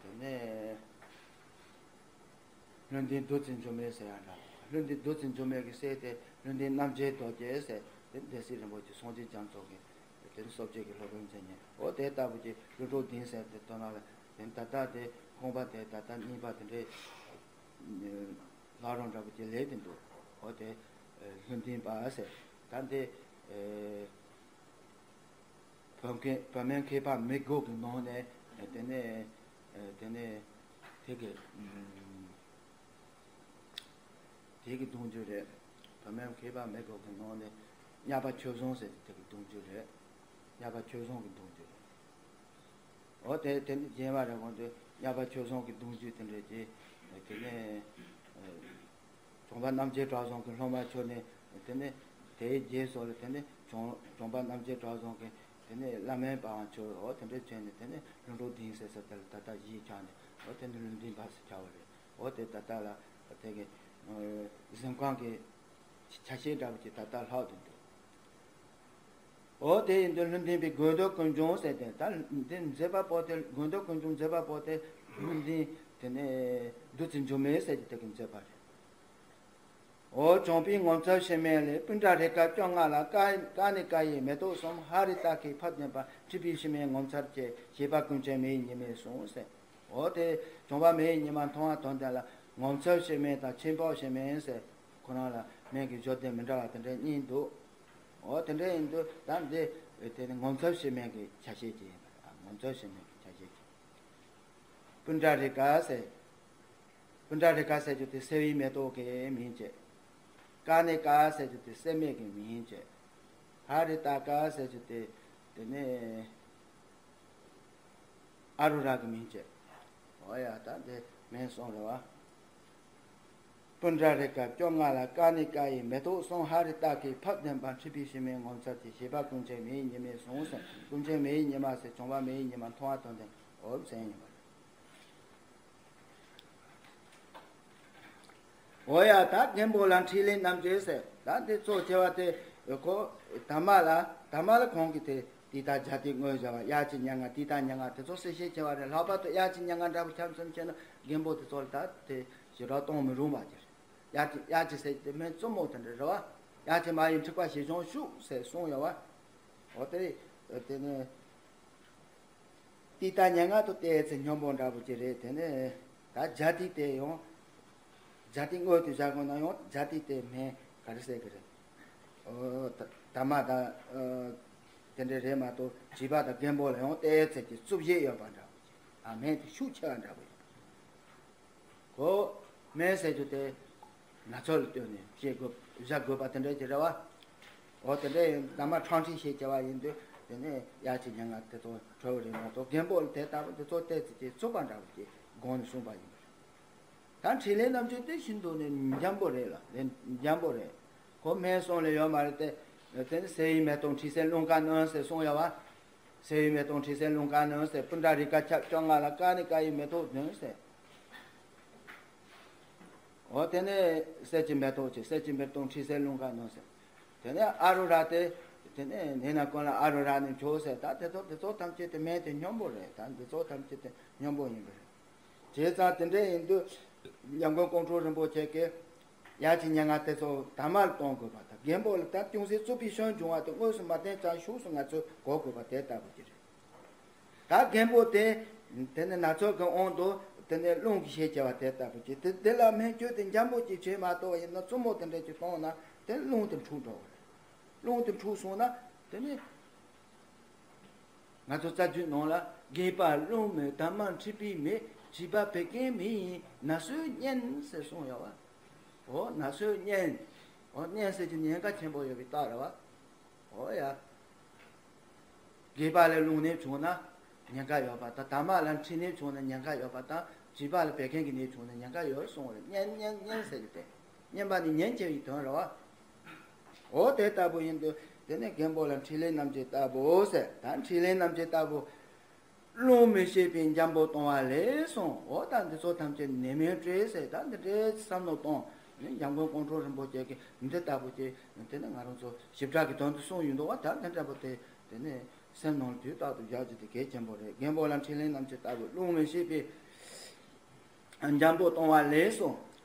དེ་ནས་ལྷུན་ལྡན་བདུད་རྩི་འཇོམས་མེད་ཟེར་ཡང་འདྲ། ལྷུན་ལྡན་བདུད་རྩི་འཇོམས་མེད་ཀྱི་སྲས་དེ་ལྷུན་ལྡན་རྣམ་རྒྱལ་རྡོ་རྗེ་ཟེར་དེ་སྡེ་སྲིད་རིན་པོ་ཆེ་སངས་རྒྱས་རྒྱ་མཚོ་གི་དེ་ནི་སོ་བརྒྱད་ཀྱི་སློབ་དཔོན་མཛད་མཁན། འོ་དེ་ལྟ་བུ་གྱི་ལྷུན་གྲུབ་སྡིངས་ཟེར་དེ་དོན་ལ་དེ་ད་ལྟ་དེ་ཁང་པ་དེ་ད་ལྟ་གཉིས་པ་དེ་འདྲའི་ལྷ་རུང་འདྲ་བོ་ཅིག་ལས་དེ་འདུག་འོ་དེ་ལྷུན་ལྡན་པ་ཟེར། ད་འདི་བོད་མཁན་བོད་སྨན་མཁས་པ་མི་དགུ་གི་ནང་ནས་དེ་ནས་དེ་ནས་དེ་གི་དེ་གི་གདུང་རྒྱུད་རེད། བོད་སྨན་མཁས་པ་མི་དགུ་གི་ནང་ནས་གཉའ་པ་ཆོས་བཟང་ཟེར་དེ་གི་གདུང་རྒྱུད་རེད། གཉའ་པ་ཆོས་བཟང་གི་གདུང་རྒྱུད་རེད། འོ་དེ་དེ་ནི་རྒྱལ་བ་རེད། འོ་དེ་གཉའ་པ་ཆོས་བཟང་གི་གདུང་རྒྱུད་དེ་འདྲ་ཅིག་དེ་ནས་བྱུང་བ་རྣམ་རྒྱལ་གྲགས་བཟང་གི་སློབ་མ་ཁྱོད་ནས་དེ་ནས་དེའི་རྗེས་སུ་ལ་དེ་ནས་བྱུང་བྱུང་བ་རྣམ་རྒྱལ་གྲགས་བཟང་གི་དེ་ནས་བླ་སྨན་པའང་ཁྱོད། འོ་དེ་འདྲ་བྱས་ནས་དེ་ནས་ལྷུན་གྲུབ་སྡིངས་ཟེར་ས་དེ་ལ་ད་ལྟ་གཞིས་ཆགས་ནས། འོ་དེ་ནས་ལྷུན་ལྡན་པ་ཟེར་བྱ་བ་རེད། འོ་དེ་ད་ལྟ་ལ་དེ་གི་གཟིམ་ཁང་གི་ཆ་ཤས་འདྲ་བོ་ཅིག་ད་ལྟ་ལྷག་ཏུ་འདུག་འོ་དེ་ཡིན་དུས་ལྷུན་ལྡན་པའི་དགོས་འདོད་ཀུན་འབྱུང་ཟེར་ཏེ། ད་འདི་མཛད་པ་པོ་དེ་དགོས་འདོད་ཀུན་འབྱུང་མཛད་པ་པོ་དེ་ལྷུན་ལྡན་དེ་ནས་བདུད་རྩི་འཇོམས་མེད་ཟེར་གྱི་དེ་གི་མཛད་པ་རེད། འོ་བྱམས་པའི་ངོ་མཚར་ཕྱི་མའི་ལས། སྤུན་ཟླ་རེ་དཀར་བཅོ་ལྔ་ལ། ཀ་ཀ་ནས་ཀ་ཡི་མེ་ཏོག་གསུམ། ཧ་རི་ཏ་ཁའི་ཕབ་ལྡན་པ། འཁྲིད་པའི་ཕྱི་མའི་ངོ་མཚར་ཆེ། བཞད་པ་ཀུན་མཁྱེན་མི་ཡི་ཉི་མས་བཟུང་ཟེར། འོ་དེ་བྱམས་པ་མི་ཡི་ཉི་མ་མཐོང་བ་དོན་ལྡན་ལ། ངོ་མཚར་ཕྱི་མའི་དང་ཆེན་པོ་ཕྱི་མའི་ཟེར། ཁོ་རང་ལ་མིང་གི་བརྗོད་དོན་མི་འདྲ་བ་དེ་འདྲ་གཉིས་འདུག་འོ་དེ་འདྲ་ཡིན་དུས་ད་འདི་དེ་ནི་ངོ་མཚར་ཕྱི་མའི་གི་ཆ་ཤས་ཅིག་ཡིན་པ་རེད། ངོ་མཚར་ཕྱི་མའི་གི་ཆ་ཤས་ཅིག་སྤུན་ཟླ་རེ་དཀར་ཟེར། སྤུན་ཟླ་རེ་དཀར་ཟེར་རྒྱུ་དེ་སེར་བའི་མེ་ཏོག་གི་མིང་བྱས། ཀ་ནས་དཀར་ཟེར་རྒྱུ་དེ་སྲེད་མེད་ཀྱི་མིང་བྱས། ཧ་རི་ཏ་ཀ་ཟེར་རྒྱུ་དེ་དེ་ནས་ཨ་རུ་ར་གི་མིང་བྱས། འོ་ཡ་ད་དེ་མིང་གསུམ་རེད་བ། སྤུན་ཟླ་རེ་དཀར་བཅོ་ལྔ་ལ། ཀ་ནས་ཀ་ཡི་མེ་ཏོག་གསུམ། ཧ་རི་ཏ་ཁའི་ཕབ་ལྡན་པ། འཁྲིད་པའི་ཕྱི་མའི་ངོ་མཚར་ཆེ། བཞད་པ་ཀུན་མཁྱེན་མི་ཡི་ཉི་མས་བཟུང་ཟེར། ཀུན་མཁྱེན་མི་ཡི་ཉི་མ་ཟེར། བྱམས་པ་མི་ཡི་ཉི་མ་མཐོང་བ་དོན་ལྡན། འོ་ཟེར་ཡིན་པ་རེད། འོ་ཡ་ད་རྒན་པོ་ལ་འཕྲིན་ལས་རྣམ་དཔྱོད་ཟེར། ད་འདི་གཙོ་ཆེ་བ་དེ་ཁོ་ད་མ་ལ་ད་མ་ལ་གོང་གི་དེ་ཏི་ཏ་ཛ་ཏི་དངོས་བྱ་བ། དབྱར་གྱི་སྙན་ངག་ཏི་ཏ་སྙན་ངག་དེ་ཚོ་གསལ་བཤད་བྱས་པ་རེད། ལྷག་པར་དུ་དབྱར་གྱི་སྙན་ངག་འདྲ་པོ་ཁྱབ་མཚམས་བྱས་ན་རྒན་པོ་དེ་ཚོ་ལ་ད་དེ་ཞེ་དྲག་གཏོང་མི་རུང་བ་ཅིག་རེད། དབྱར་གྱི་དབྱར་གྱི་ཟེར་གྱི་དེ་སྨན་རྩུབ་མོ་དེ་འདྲ་རེད་བ། དབྱར་གྱི་མ་ཡི་འཁྲིག་པ་ཞེས་བྱུང་ཤུགས་ཟེར་གསུངས་ཡོད་བ། འོ་དེ་དེ་ནས་ཏི་ཏ་སྙན་ངག་ཏུ་བལྟས་ཚེ་སྙོམས་པོ་འདྲ་པོ་ཅིག་རེད། དེ་ནས་ད་ཛ་ཏི་དེ་ཡང་ཛ་ཏི་དངོས་དུ་བཞག་དགོས་ན་ཡང་ཛ་ཏི་དེ་སྨན་ག་རེ་ཟེར་གི་རེད། ཨོ་ད་ད་མ་དང་ཨ་དེ་འདྲ་རེད་མ་གཏོགས་བྱིས་པ་དང་རྒན་པོ་ལ་ཡང་བལྟས་ཚེ་ཀྱི་རྩུབ་བཞེས་ཡོད་པ་འདྲ་པོ་ཅིག་ཨ་སྨན་དེ་ཤུགས་ཆེ་བ་འདྲ་པོ་ཡིན། གོ། སྨན་ཟེར་རྒྱུ་དེ་ན་ཚོད་ལ་ལྟོས་ནས་བྱེད་དགོས་བཞག་དགོས་པ་དེ་འདྲ་ཅིག་རེད་བ། འོ་དེ་འདྲ་ཡིན་ན་མ་ཁྲང་ཁྲིག་ཤེས་བྱ་བ་ཡིན་དུས་དེ་ནས་དབྱར་གྱི་སྙན་ངག་དེ་ཚོ་གྲོལ་བ་རེད་མ་གཏོགས་རྒན་པོ་ལ་དེ་ལྟ་བུ་དེ་ཚོ་བལྟས་ཚེ་ཀྱི་རྩུབ་པ་འདྲ་བོ་ཅིག་དགོངས་ནས་གསུངས་པ་ཡིན་པ་རེད། ད་འཕྲིན་ལས་རྣམ་དཔྱོད་དེ་ཤིན་ཏུ་ནས་འཇམ་པོ་རེད་ལ་ལས་འཇམ་པོ་རེད། ཁོ་སྨན་གསུམ་ལས་ཡོད་མ་རེད་དེ། དེ་ནི་སེར་བའི་མེ་ཏོག་འཁྲིགས་སེ་རླུང་ཁ་སྣོན་ཟེར་གསུངས་ཡོད་བ། སེར་བའི་མེ་ཏོག་འཁྲིགས་སེ་རླུང་ཁ་སྣོན་ཟེར། སྤུན་ཟླ་རེ་དཀར་ཆབ་བཅོ་ལྔ་ལ། ཀ་ནས་ཀ་ཡི་མེ་ཏོག་བདུན་ཟེར། འོ་དེ་ནས་གསེར་གྱི་མེ་ཏོག་ཆེ། གསེར་གྱི་མེ་ཏོག་འཁྲིགས་སེ་རླུང་ཁ་སྣོན་ཟེར། དེ་ནས་ཨ་རུ་ར་དེ། དེ་ནས་ནེ་ན་ཀོན་ལ་ཨ་རུ་ར་ནས་བྱུང་ཟེར། ད་དེ་ཚོ་དེ་ཚོ་ཐམས་ཅད་དེ་སྨན་དེ་སྙོམས་པོ་རེད། ད་འདི་ཚོ་ཐམས་ཅད་དེ་སྙོམས་པོ་ཡིན་པ་རེད། བྱས་ཙང་དེ་འདྲ་ཡིན་དུས་འཇམ་མགོན་ཀོང་སྤྲུལ་རིན་པོ་ཆེ་གིས་དབྱར་གྱི་སྙན་ངག་དེ་ཚོ་ད་མར་གཏོང་དགོས་པ་དང་། རྒན་པོ་ལ་ད་ཅུང་ཟད་རྩུབ་པའི་སྐྱོན་བྱུང་བ་དེ་དངོས་སུ་མ་བསྟན་ཙང་ཤུགས་སུ་ང་ཚོས་གོ་དགོས་པ་དེ་ལྟ་བུ་ཅིག་རེད། ད་རྒན་པོ་དེ་དེ་ནི་ན་ཚོད་ཀྱི་དབང་དུ་དེ་ནི་རླུང་གི་ཤས་ཆེ་བ་དེ་ལྟ་བུ་ཅིག་དེ་དེ་ལ་སྨན་བཅོས་དེ་འཇམ་པོ་ཅིག་བྱས་མ་གཏོགས་ཡིན་ན་རྩུབ་མོ་དེ་འདྲ་ཅིག་གཏོང་ན་དེ་རླུང་དེ་འཁྲུགས་འགྲོ་བ་རེད། རླུང་དེ་འཁྲུགས་སོང་ན་དེ་ནི། ང་ཚོ་རྩ་རྒྱུད་ནང་ལ་རྒས་པ་རླུང་མེད། དར་མ་མཁྲིས་པའི་མེ། བྱིས་པ་བད་ཀན་མེ་ཡིན། ན་སོས་གཉན་ཟེར་གསུངས་ཡོད་བ། འོ་ན་སོས་གཉན། འོ་གཉན་ཟེར་གྱི་ཉེན་ཁ་ཆེན་པོ་ཡོད་པའི་རྟགས་རེད་བ། འོ་ཡ། རྒས་པ་ལ་རླུང་ནད་བྱུང་ན་ཉེན་ཁ་ཡོད་པ་དང་། དར་མ་ལ་མཁྲིས་ནད་བྱུང་ན་ཉེན་ཁ་ཡོད་པ་དང་། བྱིས་པ་ལ་བད་ཀན་གྱི་ནད་བྱུང་ན་ཉེན་ཁ་ཡོད་གསུངས་པ་རེད། གཉན་གཉན་གཉན་ཟེར་གྱི་དེ། གཉན་པ་ནི་ཉེན་ཆེ་བའི་དོན་རེད་བ། འོ་དེ་ལྟ་བུ་ཡིན་དུས་དེ་ནས་རྒན་པོ་ལ་འཕྲིན་ལས་རྣམ་བརྒྱད་ལྟ་བུ་ཟེར། ད་འཕྲིན་ལས་རྣམ་བརྒྱད་ལྟ་བུ། རླུང་མི་ཤེས་པའི་འཇམ་པོ་གཏོང་བ་ལས་གསུངས། འོ་ད་འདི་ཚོ་ཐམས་ཅད་ནད་མེད་སྤྲོས་ཟེར། ད་འདི་འདྲའི་བསམ་བློ་གཏོང་ནས་འཇམ་མགོན་ཀོང་སྤྲུལ་རིན་པོ་ཆེ་གིས་འདི་ལྟ་བུ་ཅིག་དེ་ནས་ང་རང་ཚོ་ཞིབ་ཕྲ་གི་དོན་དུ་གསུངས་ཡོད་འདུག་བ། ད་འདི་འདྲ་པོ་དེ་དེ་ནས་སེམས་ནང་ལ་དུས་རྟག་ཏུ་བཞག་རྒྱུ་དེ་གལ་ཆེན་པོ་རེད། རྒན་པོ་ལ་འཕྲིན་ལས་རྣམ་བརྒྱད་ལྟ་བུ། རླུང་མི་ཤེས་པའི་འཇམ་པོ་གཏོང་བ་ལས་གསུངས།